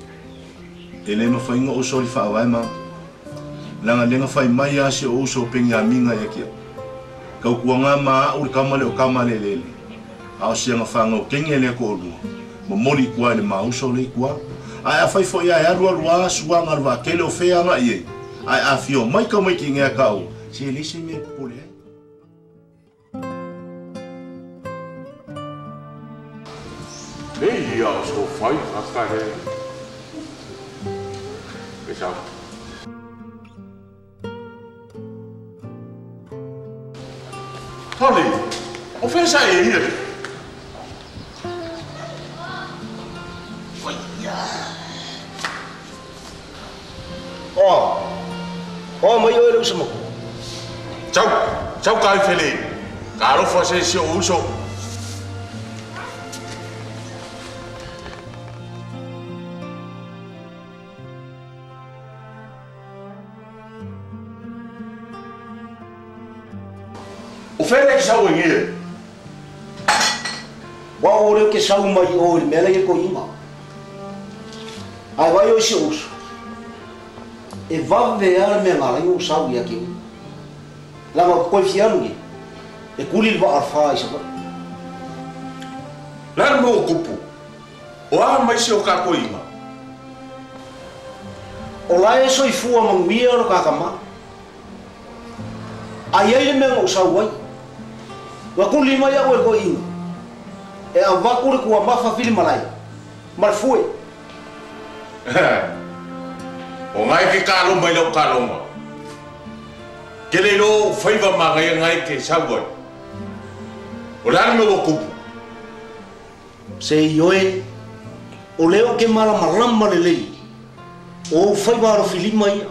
E le mawhainga o sori whaawai ma. Langa lenga whai mai a se o uso pengi a minga ia kia. Kau kua ngā maa uri kamale o kamale lele. A o sianga whanga o kenge le ko orua. Ma moli kua le maa uso le kua. Ai a whai fo ia e aru aru a suanga rwa kele o wheanga i e. Ai a whio mai ka mai ki ngea kao. Se le se mea pole ai. Le ia o so whai haka he. Ciao. Tony, o fes a e ia? Oh, oh mai oi le usamo. Ciao, ciao kai fele. Ka ro fa se se uso. O fele ke sau ngi. Wa o le ke sau mai o le mele ke ko inga. Ai vai o se uso. E vave a me ngala yo sau ia ki. Langa ko fialu ki. E kuli va arfa i sa. La mo kupu. O a mai se o ka ko inga. O la e soi fua manguia ro ka kama. Ai ai le mea o sau ai. Wa kuli mai au e ko inga. E a vakuri kua mafa fili malai. Mar fue. O ngai ke ka lo mai lau ka longa. Ke le lo faiva ma ngai ngai ke sau ai. O la me o kupu. Se ioe o leo ke mala malama le lei. O faiva ro fili mai.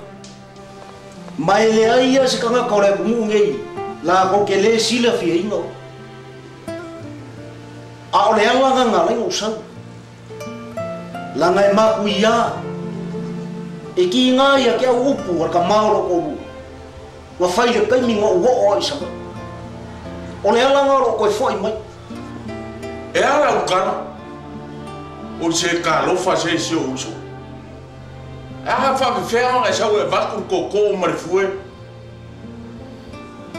Mai le ai ia se kanga ka o le kumu ngei la ko ke le sila fia ingo. A o le ala nga nga o sau. La ngai maku ia. E ki ngā ia ke au upu a ka maolo ko lu. Wa whai le kaimi ngā uo o i sanga. O le ala ngā ro koe fwai mai. E ala ukana. O se ka lofa se se o uso. A fa fea e sau e vaku koko ma le fue.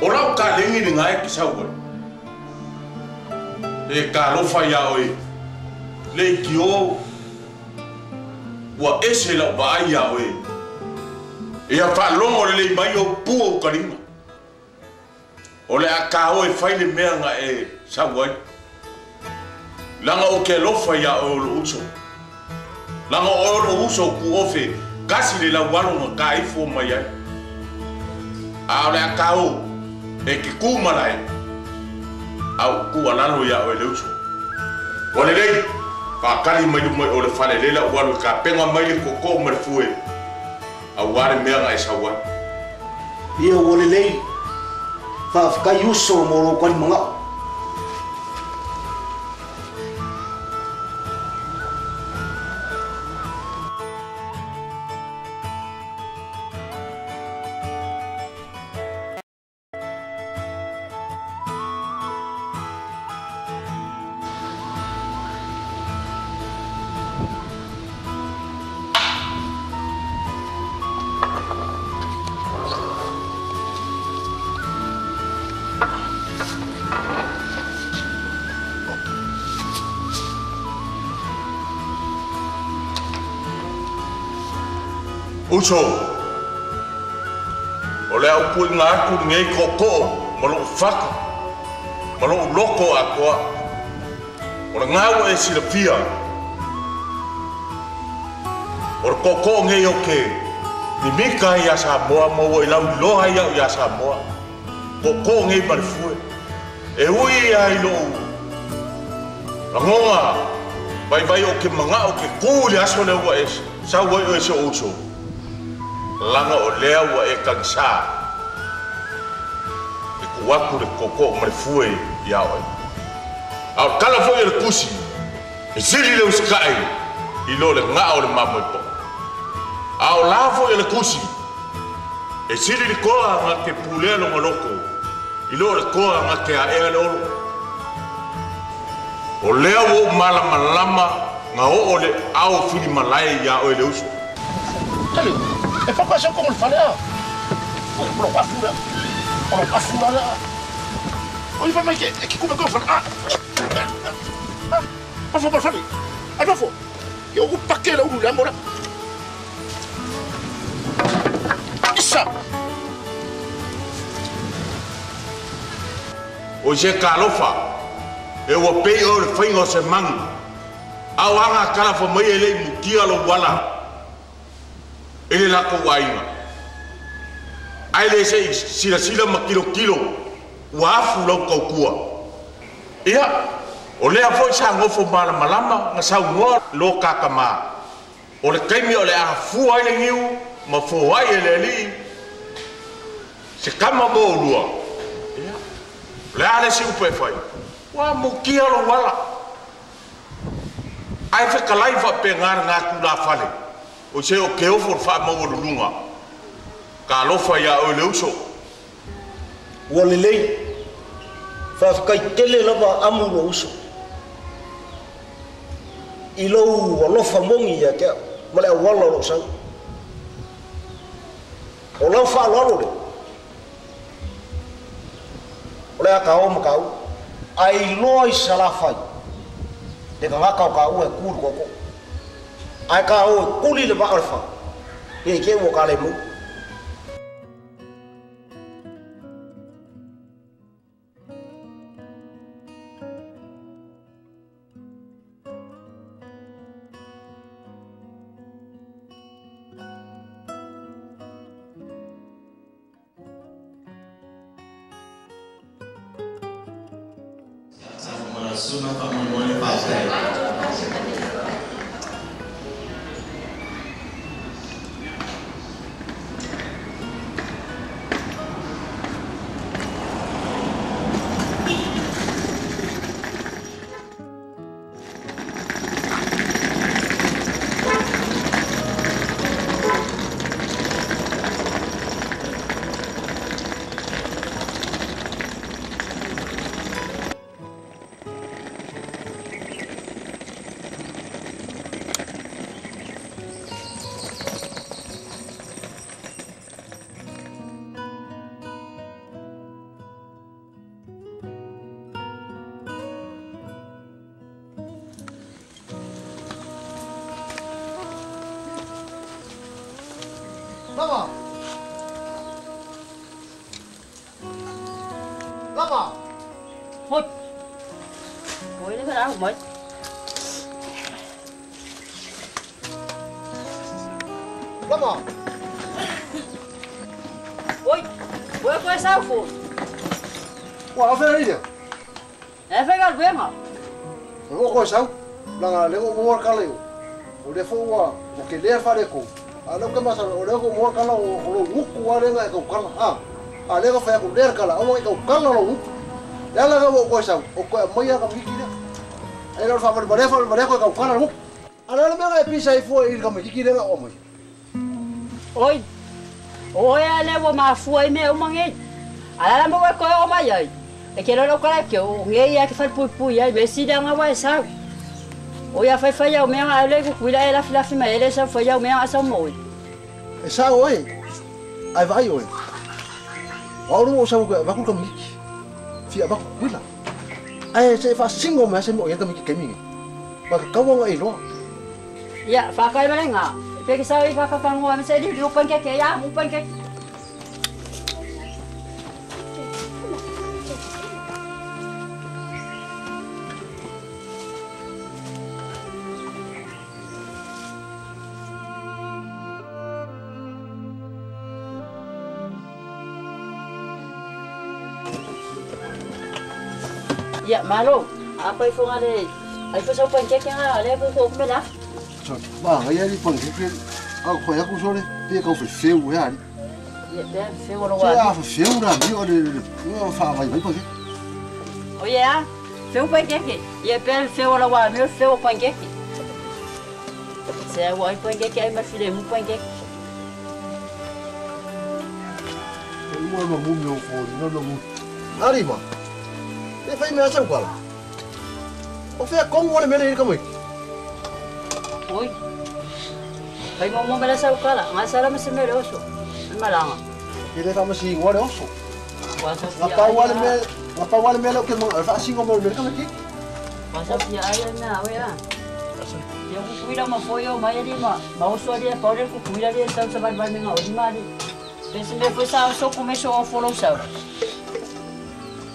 O lau ka lengi ni ngai ki sau e. E ka lofa ia oe. Le ki o. Ua ese lau vaai ia oe. E a whaalongo le lei mai o pua o karima. O le a ka oe whai le mea nga e sau ai. Langa o ke lofa ia oe o lo uso. Langa o lo uso ku ofe. Kasi le lau walo nga ka ifo mai ai. A o le a ka o. E ke ku malae. Au ku alalo ia oe le uso. O le lei. Whakari mai lumai o le whale lela ualu ka penga mai le koko ma le fue. A ware mea ngai sau ai. Ia ua le lei. Whawhikai uso mō rō kari mangao. Uso, o le au pui ngā aku ngei koko, ma lou whaka, ma lou loko a koa. O le ngāu e silafia, o le koko ngei o ke, ni mika ia Samoa, ma ua i lau loha ia o ia Samoa. Koko ngei ma le fue. E ui ia i lou, rangonga, vai vai o ke manga o ke kū le aso le ua e, sau ai o e se uso. Langa o lea ua e kangsa. E ku aku le koko ma le fue ia oe. A o kala foi e le kusi. E sili le uskai i lo le ngā o le mamoi po. A o la foi e le kusi. E sili le koa ngā ke pulea longa loko. I lo le koa ngā ke aea le olo. O lea ua o malamalama ngā o o le ao whiri malae ia oe le uso. Tali. E whaka se kongo le whale a. O lo afu lea. O lo afu lea. O i whamai ke, e ki kume koe whale a. Mafo ma whale. Ai mafo. Ki oku pake le uru lea mora. Isa. O se kalofa. E ua pei o le whainga o se mangu. Au anga kalafa mai e lei mutia lo wala. E le lako wainga. Ai le se sila sila ma kilo kilo. Ua afu lau kaukua. Ia, o lea foi sa ngofo malamalama nga sau ngoa lo kakama. O le kaimi o le afua ai le ngiu, ma fo ai e le alii. Se kama mo lua. Ia, le ale si upe whai. Ua mukia lo wala. Ai whakalai wha pe ngā ngā kula whale. O se o ke ofo wha maua lulunga. Ka alofa ia oe le uso. Ua lelei. Whawhikai tele lava amu lo uso. I lou alofa mongi ia kia ma le awala o lou sau. O lau whaaloalo le. O le aka o makau. Ai loa i salawhai. Le ka ngaka o ka ua e kuru koko. Ai ka o e kuli le waa o le wha. Ia ke ua ka le mu. Lama. Hoi. Oi le mea au mai. Lama. Oi. Oi koe sau fo. Ua awhea ia. E whai ngā ruenga. O koe sau. Langa le o mua kala i o. O le fo ua o ke lea whare kou. A leo ke masana o leo ko mua kala o lo nguku a lenga e kau kala. Ha. A leo whai aku lea kala. Awa e kau kala lo nguku. Le ala ka o koe sau. O koe mai a ka miki lea. E leo whamari marea whamari marea koe kau kala nguku. A leo le mea e pisa i fua i ka miki lenga o mai. Oi. Oi a leo mafua i mea umangi. A leo mo koe o mai ai. E ke lolo kala ke o ngei a ke fal pui pui ai me si danga wa sa. O ia fai fai au mea a le ku kuila e lafi lafi mai ele sa fai au mea a sa moi. E sa oi. Ai vai oi. Wa ru o sa ku va ku ka miki. Fia va ku kuila. Ai se fa singo me se mo ia ka miki ke mingi. Pa ka wa ngai loa. Ia fa kai malenga. Pe ke sa i fa ka ngoa me se li lu pan ke ke ya mu pan ke. Ya, malo. Apa itu ngale? Ai fo sau pancake nga ale ko ko mela. So, ba ngai ali pancake. A ko ya ku so le, pe ka fe feu ya ali. Ya, pe feu lo wa. Ya fe feu na mi o le o fa vai vai pancake. O ya, feu pancake. Ya pe feu lo wa, mi feu pancake. Se wa pancake ai ma file mu pancake. Mo ma mu mi o fo, no no mu. Ari ma. E fai mea sau kala. O fea kongu wale mele hiri kamui. Oi. Fai mo mo mele sau kala. Ngā sara mese mele oso. Malanga. E le whamasi wale oso. Ngā pau wale mele, ngā pau wale mele o ke mga wha singo mo mele kamui ki. Wasa fia ai na oe a. Ia kukuila ma foi o mai ali ma. Ma oso ali e paure kukuila ali e sau sa vai vai menga o lima ali. Pese me foi sa oso kumeso o follow sau.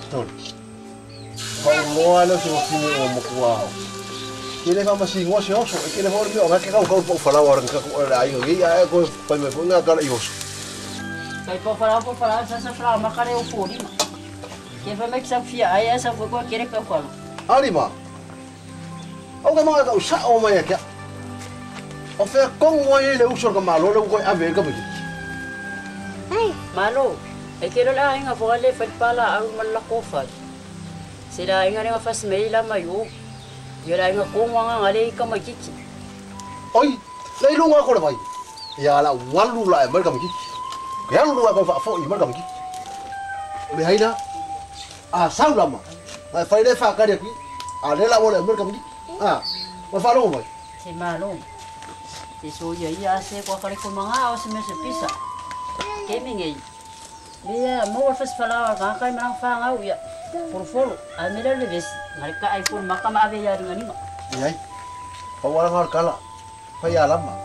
Toli. Loa le se fine o mokua. Ke le fa masi ngo se oso, ke le hore me o ke ka ka po fala wa ka ko la ai ngi ai ko pa me fo nga ka i oso. Kai po fala sa sa fala ma ka le o fo lima. Ke fa me sa fia ai sa fo ko ke le ka ko. Ali ma. O ka ma ka sa o mai ka. O fe kong wa le uso ka malo le ko a ve ka bi. Ai, malo. E ke lo la inga fo le fa pala au mal la ko fa. Se la inga nga fas me la mai o. Yo la inga ko nga ngale ka makiki. Oi, le lunga ko le vai. Ya la walu la e ka makiki. Ke alu la ko fa fo i ka makiki. Me haina. A sau la ma. Ma fai le fa ka re ki. A le la wo le ka makiki. Ah, ma fa lo mai. Se malo. Se so ia ia se ko ka le ko manga o se me se pisa. Ke me ngei. Mea mo fas fala ga kai ma fa ngau ia. Folo a mele le ves ngai ka iPhone maka ma ave ya ringa nima. Iai. Pa wala ngar kala. Pa ya lama.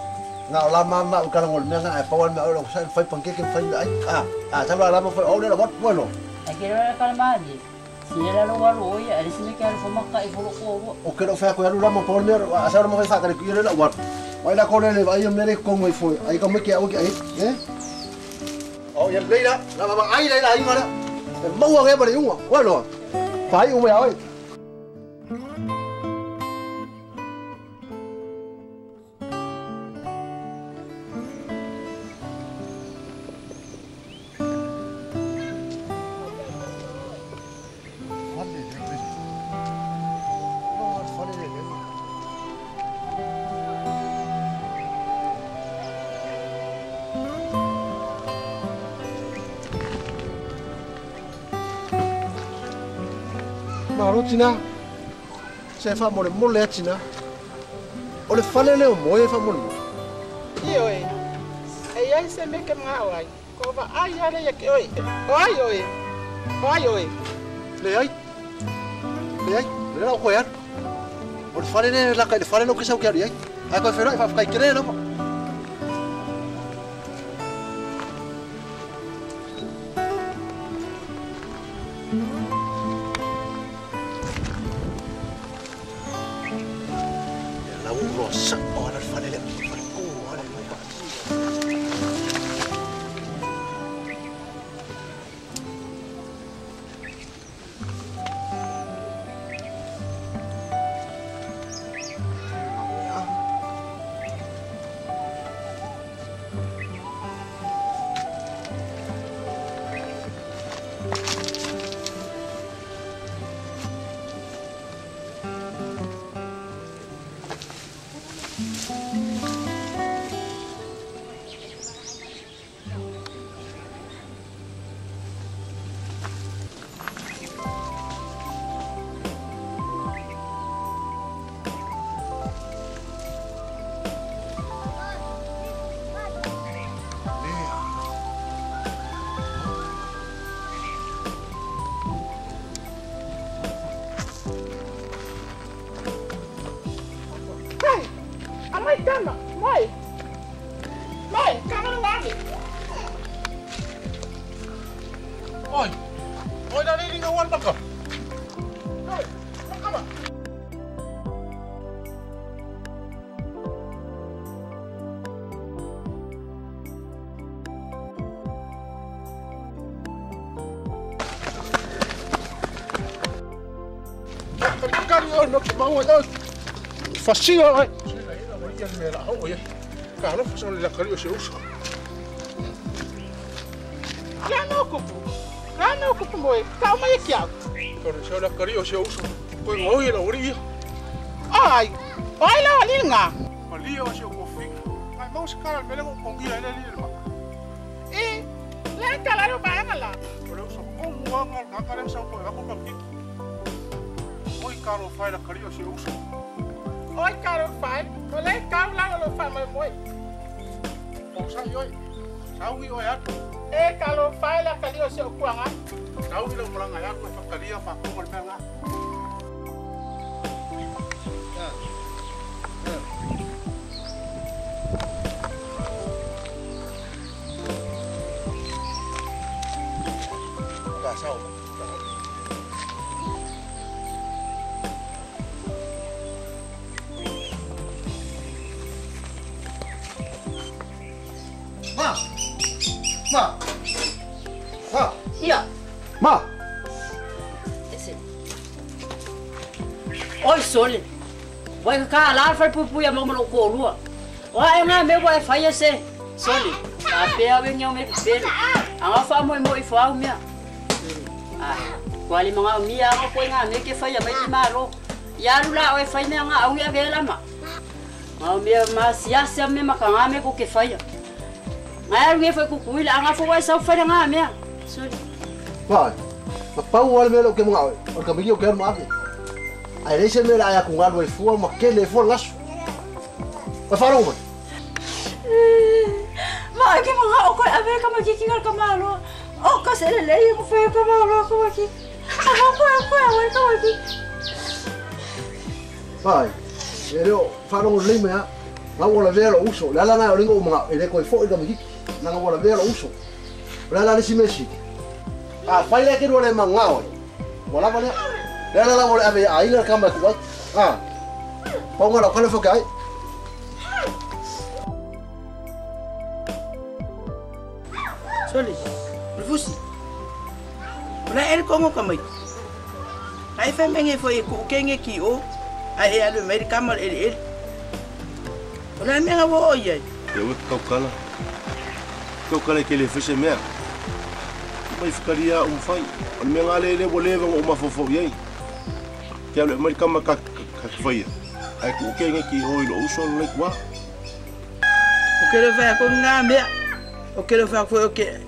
Nga lama ma u kala ngol me nga pa wala me o sa fai pancake fai ai. Ah, ah sa la lama fai o le wat bueno. A ke ra kala ma ni. Si era lo waru oi a se me ka fo maka i folo ko. O ke ro fa ko ya lama pa me a sa ma fa ka le la wat. Wai la ko le ai me le ko ngai foi. Ai ka me ke o ke ai. Eh? O ya le la la ma ai le la ai ma la. Mau nghe bà đấy không ạ? Quá rồi. Phải không mày ơi. Malo tina, se fa mole mole tina. O le fale le o moe fa mole mole. I oi. E ai se me ke mga oi. Ko va ai ale ya ke oi. Oi oi. Oi oi. Le ai. Le ai. Le la ko ya. O le fale le la ka le fale lo ke sa o ke ai. Ai ko fero fa ka kere no. Kama, mai. Mai, kama le wale. Oi. Oi la le linga wal baka. Oi, kama. Fasia ai. La no kupu moe. Ka mai e kia. Tore se la kari o se uso. Koe ngoi la ori. Ai. Ai la linga. Malia o se o fik. Ai mau se kala mele ko kongi ai le le. E la kala ro ba ngala. Ore uso ko muanga ka kare sa ko ko ka kiki. Oi karo fai la kari o se uso. Oi karo fai. Ko le ka la lo fai mai moe. O sa yoi. Sau i o ya. E kalo fai la kali o se o kuanga. Sau i lo malanga ya ko fa kali fa ko le manga. Ka sau. Ma. Ma. Ma. Ia. Ma. Ese. Oi sole. Vai ka la fa pupu ya mo mo ko lua. O ai nga me wa fa ye se. Sole. A pe a venga me pe. A fa mo mo i fa o mea. Ah, kwali mga mia ko ko nga me ke fa ya mai malo. Ya lu la o fa me nga au ya vela ma. Ma mia ma sia sia me makanga me ko ke fa ya. Ngai lu fa ku ku ila nga fo wa sa fa nga mea. Sole. Vai. Ma pau ale mele o ke mga oi. O ka migi o ke ma ake. Ai le se mele ai ku ngalu e fua ma ke le fua lasu. Ma faro mai. Ma ke mga o ko ave ka ma kiki ka malo. O ka se le le ko fe ka malo ko ma ki. A ko ko ko ka ma ki. Vai. E leo faro le mea. Nga wala vela uso. La la na o ringo mga e le ko fo i ka migi. Na nga wala vela uso. La la le si mesi. Ah, fai le ke le manga oi. Wala wala. La la la wala ave ai la kama ku ai. Ah. Ponga la kala fo kai. Sole. Fusi. Ola el kongo kamai. Ai fa menge fo e ku kenge ki o. Ai e alu mai kamal el el. Ola menga wo oi ai. Eu kaukala. Kaukala ke le fese mea. Mai whakaria o mwhai. O le mea ngā le le wa lewa o mafofo iai. Kia le mai kama ka whaia. Ai ku kenge ki o i lo uso le kua. O ke le whai ko ngā mea. O ke le whai ko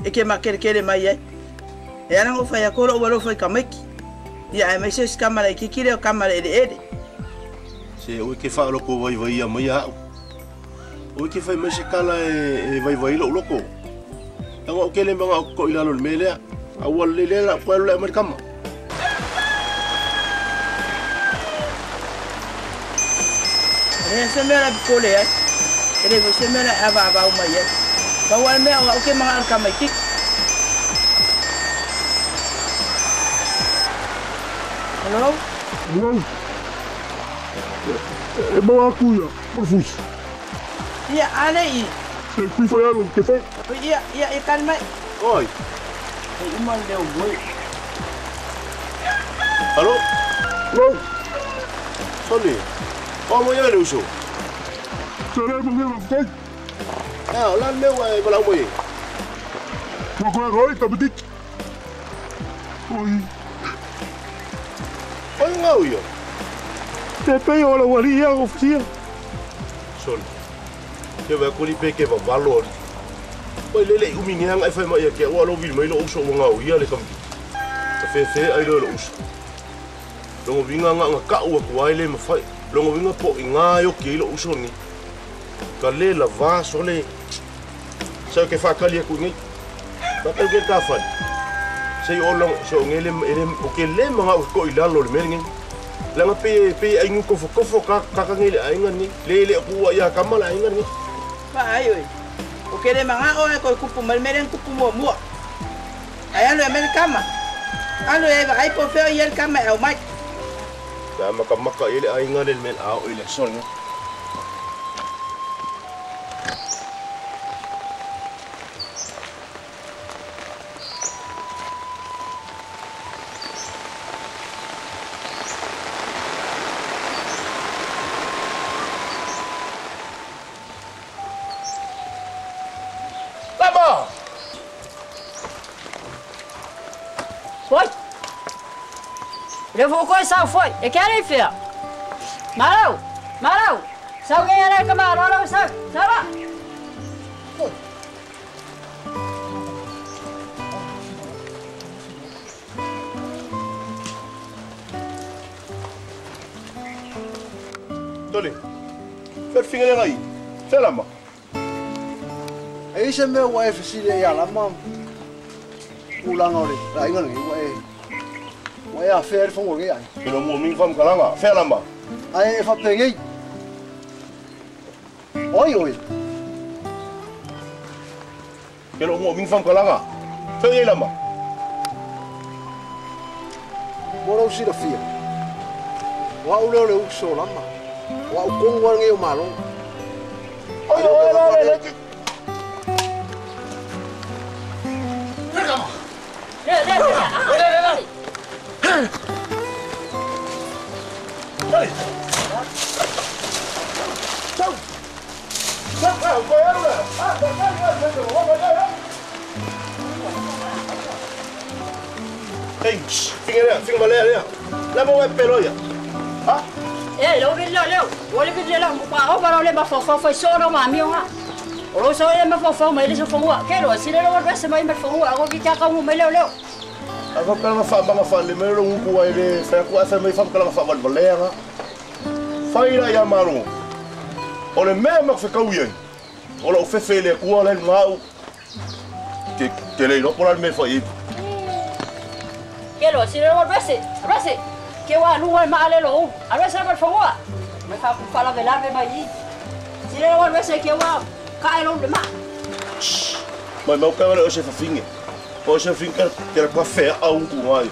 e ke makere kere mai ai. E ana ngo whai ko lo walo whai kamaiki. Ia ai mai se kamara ki kire o kamara ere ere. Se o ke wha loko vai vai ia mai au. O ke whai mai se kala e vai vai lo loko. Anga o kele manga ko ila lo melea. Au le le la ko le mai kama. E se mera ko le ai. E se mera ava ava o mai ai. Ba wa me o ke manga kama ki. Hello? Hello. E mo akuia, por fus. Ia ale i. Se kui fai alo ke fai. Ia ia e kan mai. Oi. E uma le o boi. Hello? Hello. Sole. O mo ia le uso. Sole mo me mo. Ah, la me wa e bala mo e. Mo ko roi ta butik. Oi. Oi ngau ia. Te pe o la wari ia o fia. Sole. Ke wa kuli pe ke va valo. Oi lele umi ni hanga e fai mai ke o lo vi mai lo uso ngau ia le kampi. Ka fe fe ai lo uso. Longo vinga nga ka u ko ai le ma fai. Longo vinga po i ngā yo ke lo uso ni. Ka le la va sole. Sa ke fa kali ku ngi. Ka ke ka fa. Se o long so ngele ele o ke le manga o ko ila lo le ngi. Langa pe pe ai ngu kofo kofo ka ka ka ngile ai ngani. Le le ku ia kama la ai ngani. Pa ai oi. O kere manga o e ko kupu mal meren kupu mo mo. Ai alo e mele kama. Alo e va ai po feo i el kama au mai. Ta maka maka ile ai ngani men au ile sol. Levou coisa foi. Eu quero ir, filho. Marau, Marau. Se alguém era camarão, não sabe, sabe? Toli. Fer finga aí. Fela ma. Ei se meu wife se le ya la ma. Ulanga ore. La inga ni wa e. Wa fer fongo ge ai. Pero mo ming fam kalanga, fela ma. Ai e fa pengei. Oi oi. Pero mo ming fam kalanga. Fe la ma. Moro si la fia. Wa u le u so la ma. Wa u kongo nge o malo. Oi oi oi oi. Hey, finga malea. La mo pelo ya. Ha? Eh, lo vi lo leo. O le vi le la mo o ba le ma fo fo fo so no ma mi o. O lo so le ma fo fo mai le so fo wa. Ke lo si le lo wa se mai ma fo wa o ki ka ka mo mai leo leo. A ko kala fa ba fa le me lo ku ai le fa ku fa mai fa kala fa ba le ga. Fa ila ya maro. O le me ma fa ka u ye. O lo fe fe le ku le ma u. Ke le lo por al me fa i. Ke lo si le lo rese, rese. Ke wa lu wa ma le lo. A rese ma fo wa. Me fa fa la vela me mai. Si le lo rese ke wa ka lo le ma. Mai mau ka le o se fa finge. O se finge ke le fa a un ku ai.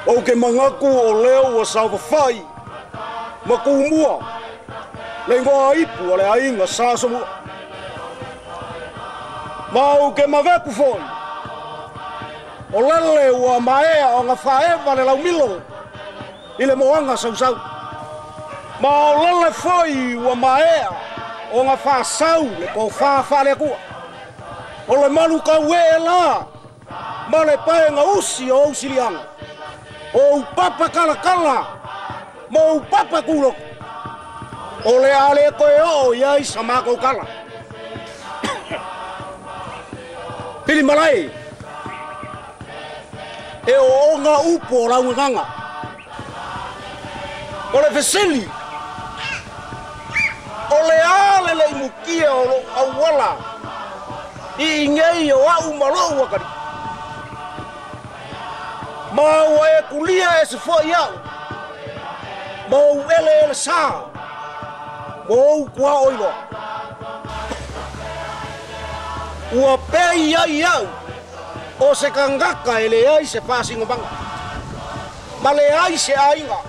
O ke mangaku o leo o saufafai, ma kumua, le ingoa ipu o le ainga sa somua. Ma o ke mavepu foi, o lele ua maea o ngā whaewa le laumilo, i le moanga sausau. Ma o lele foi ua maea o ngā whasau le ko whawha le kua. O le malu kau e la, ma le paenga usi o usilianga. O papa kala kala, mo papa kulo. O le ale koe o ia i sa mako kala. Pili malai, e o onga upo o launganga. O le veseli, o le ale le imukia o lo awala, i ingei o au malo wakari. Ma ua e kulia e se foi au, ma ou ele ele sa, ma ou kua oiloa. Ua pei ai au, o se kangaka e le ai se whāsingo manga. Ma le ai se ainga,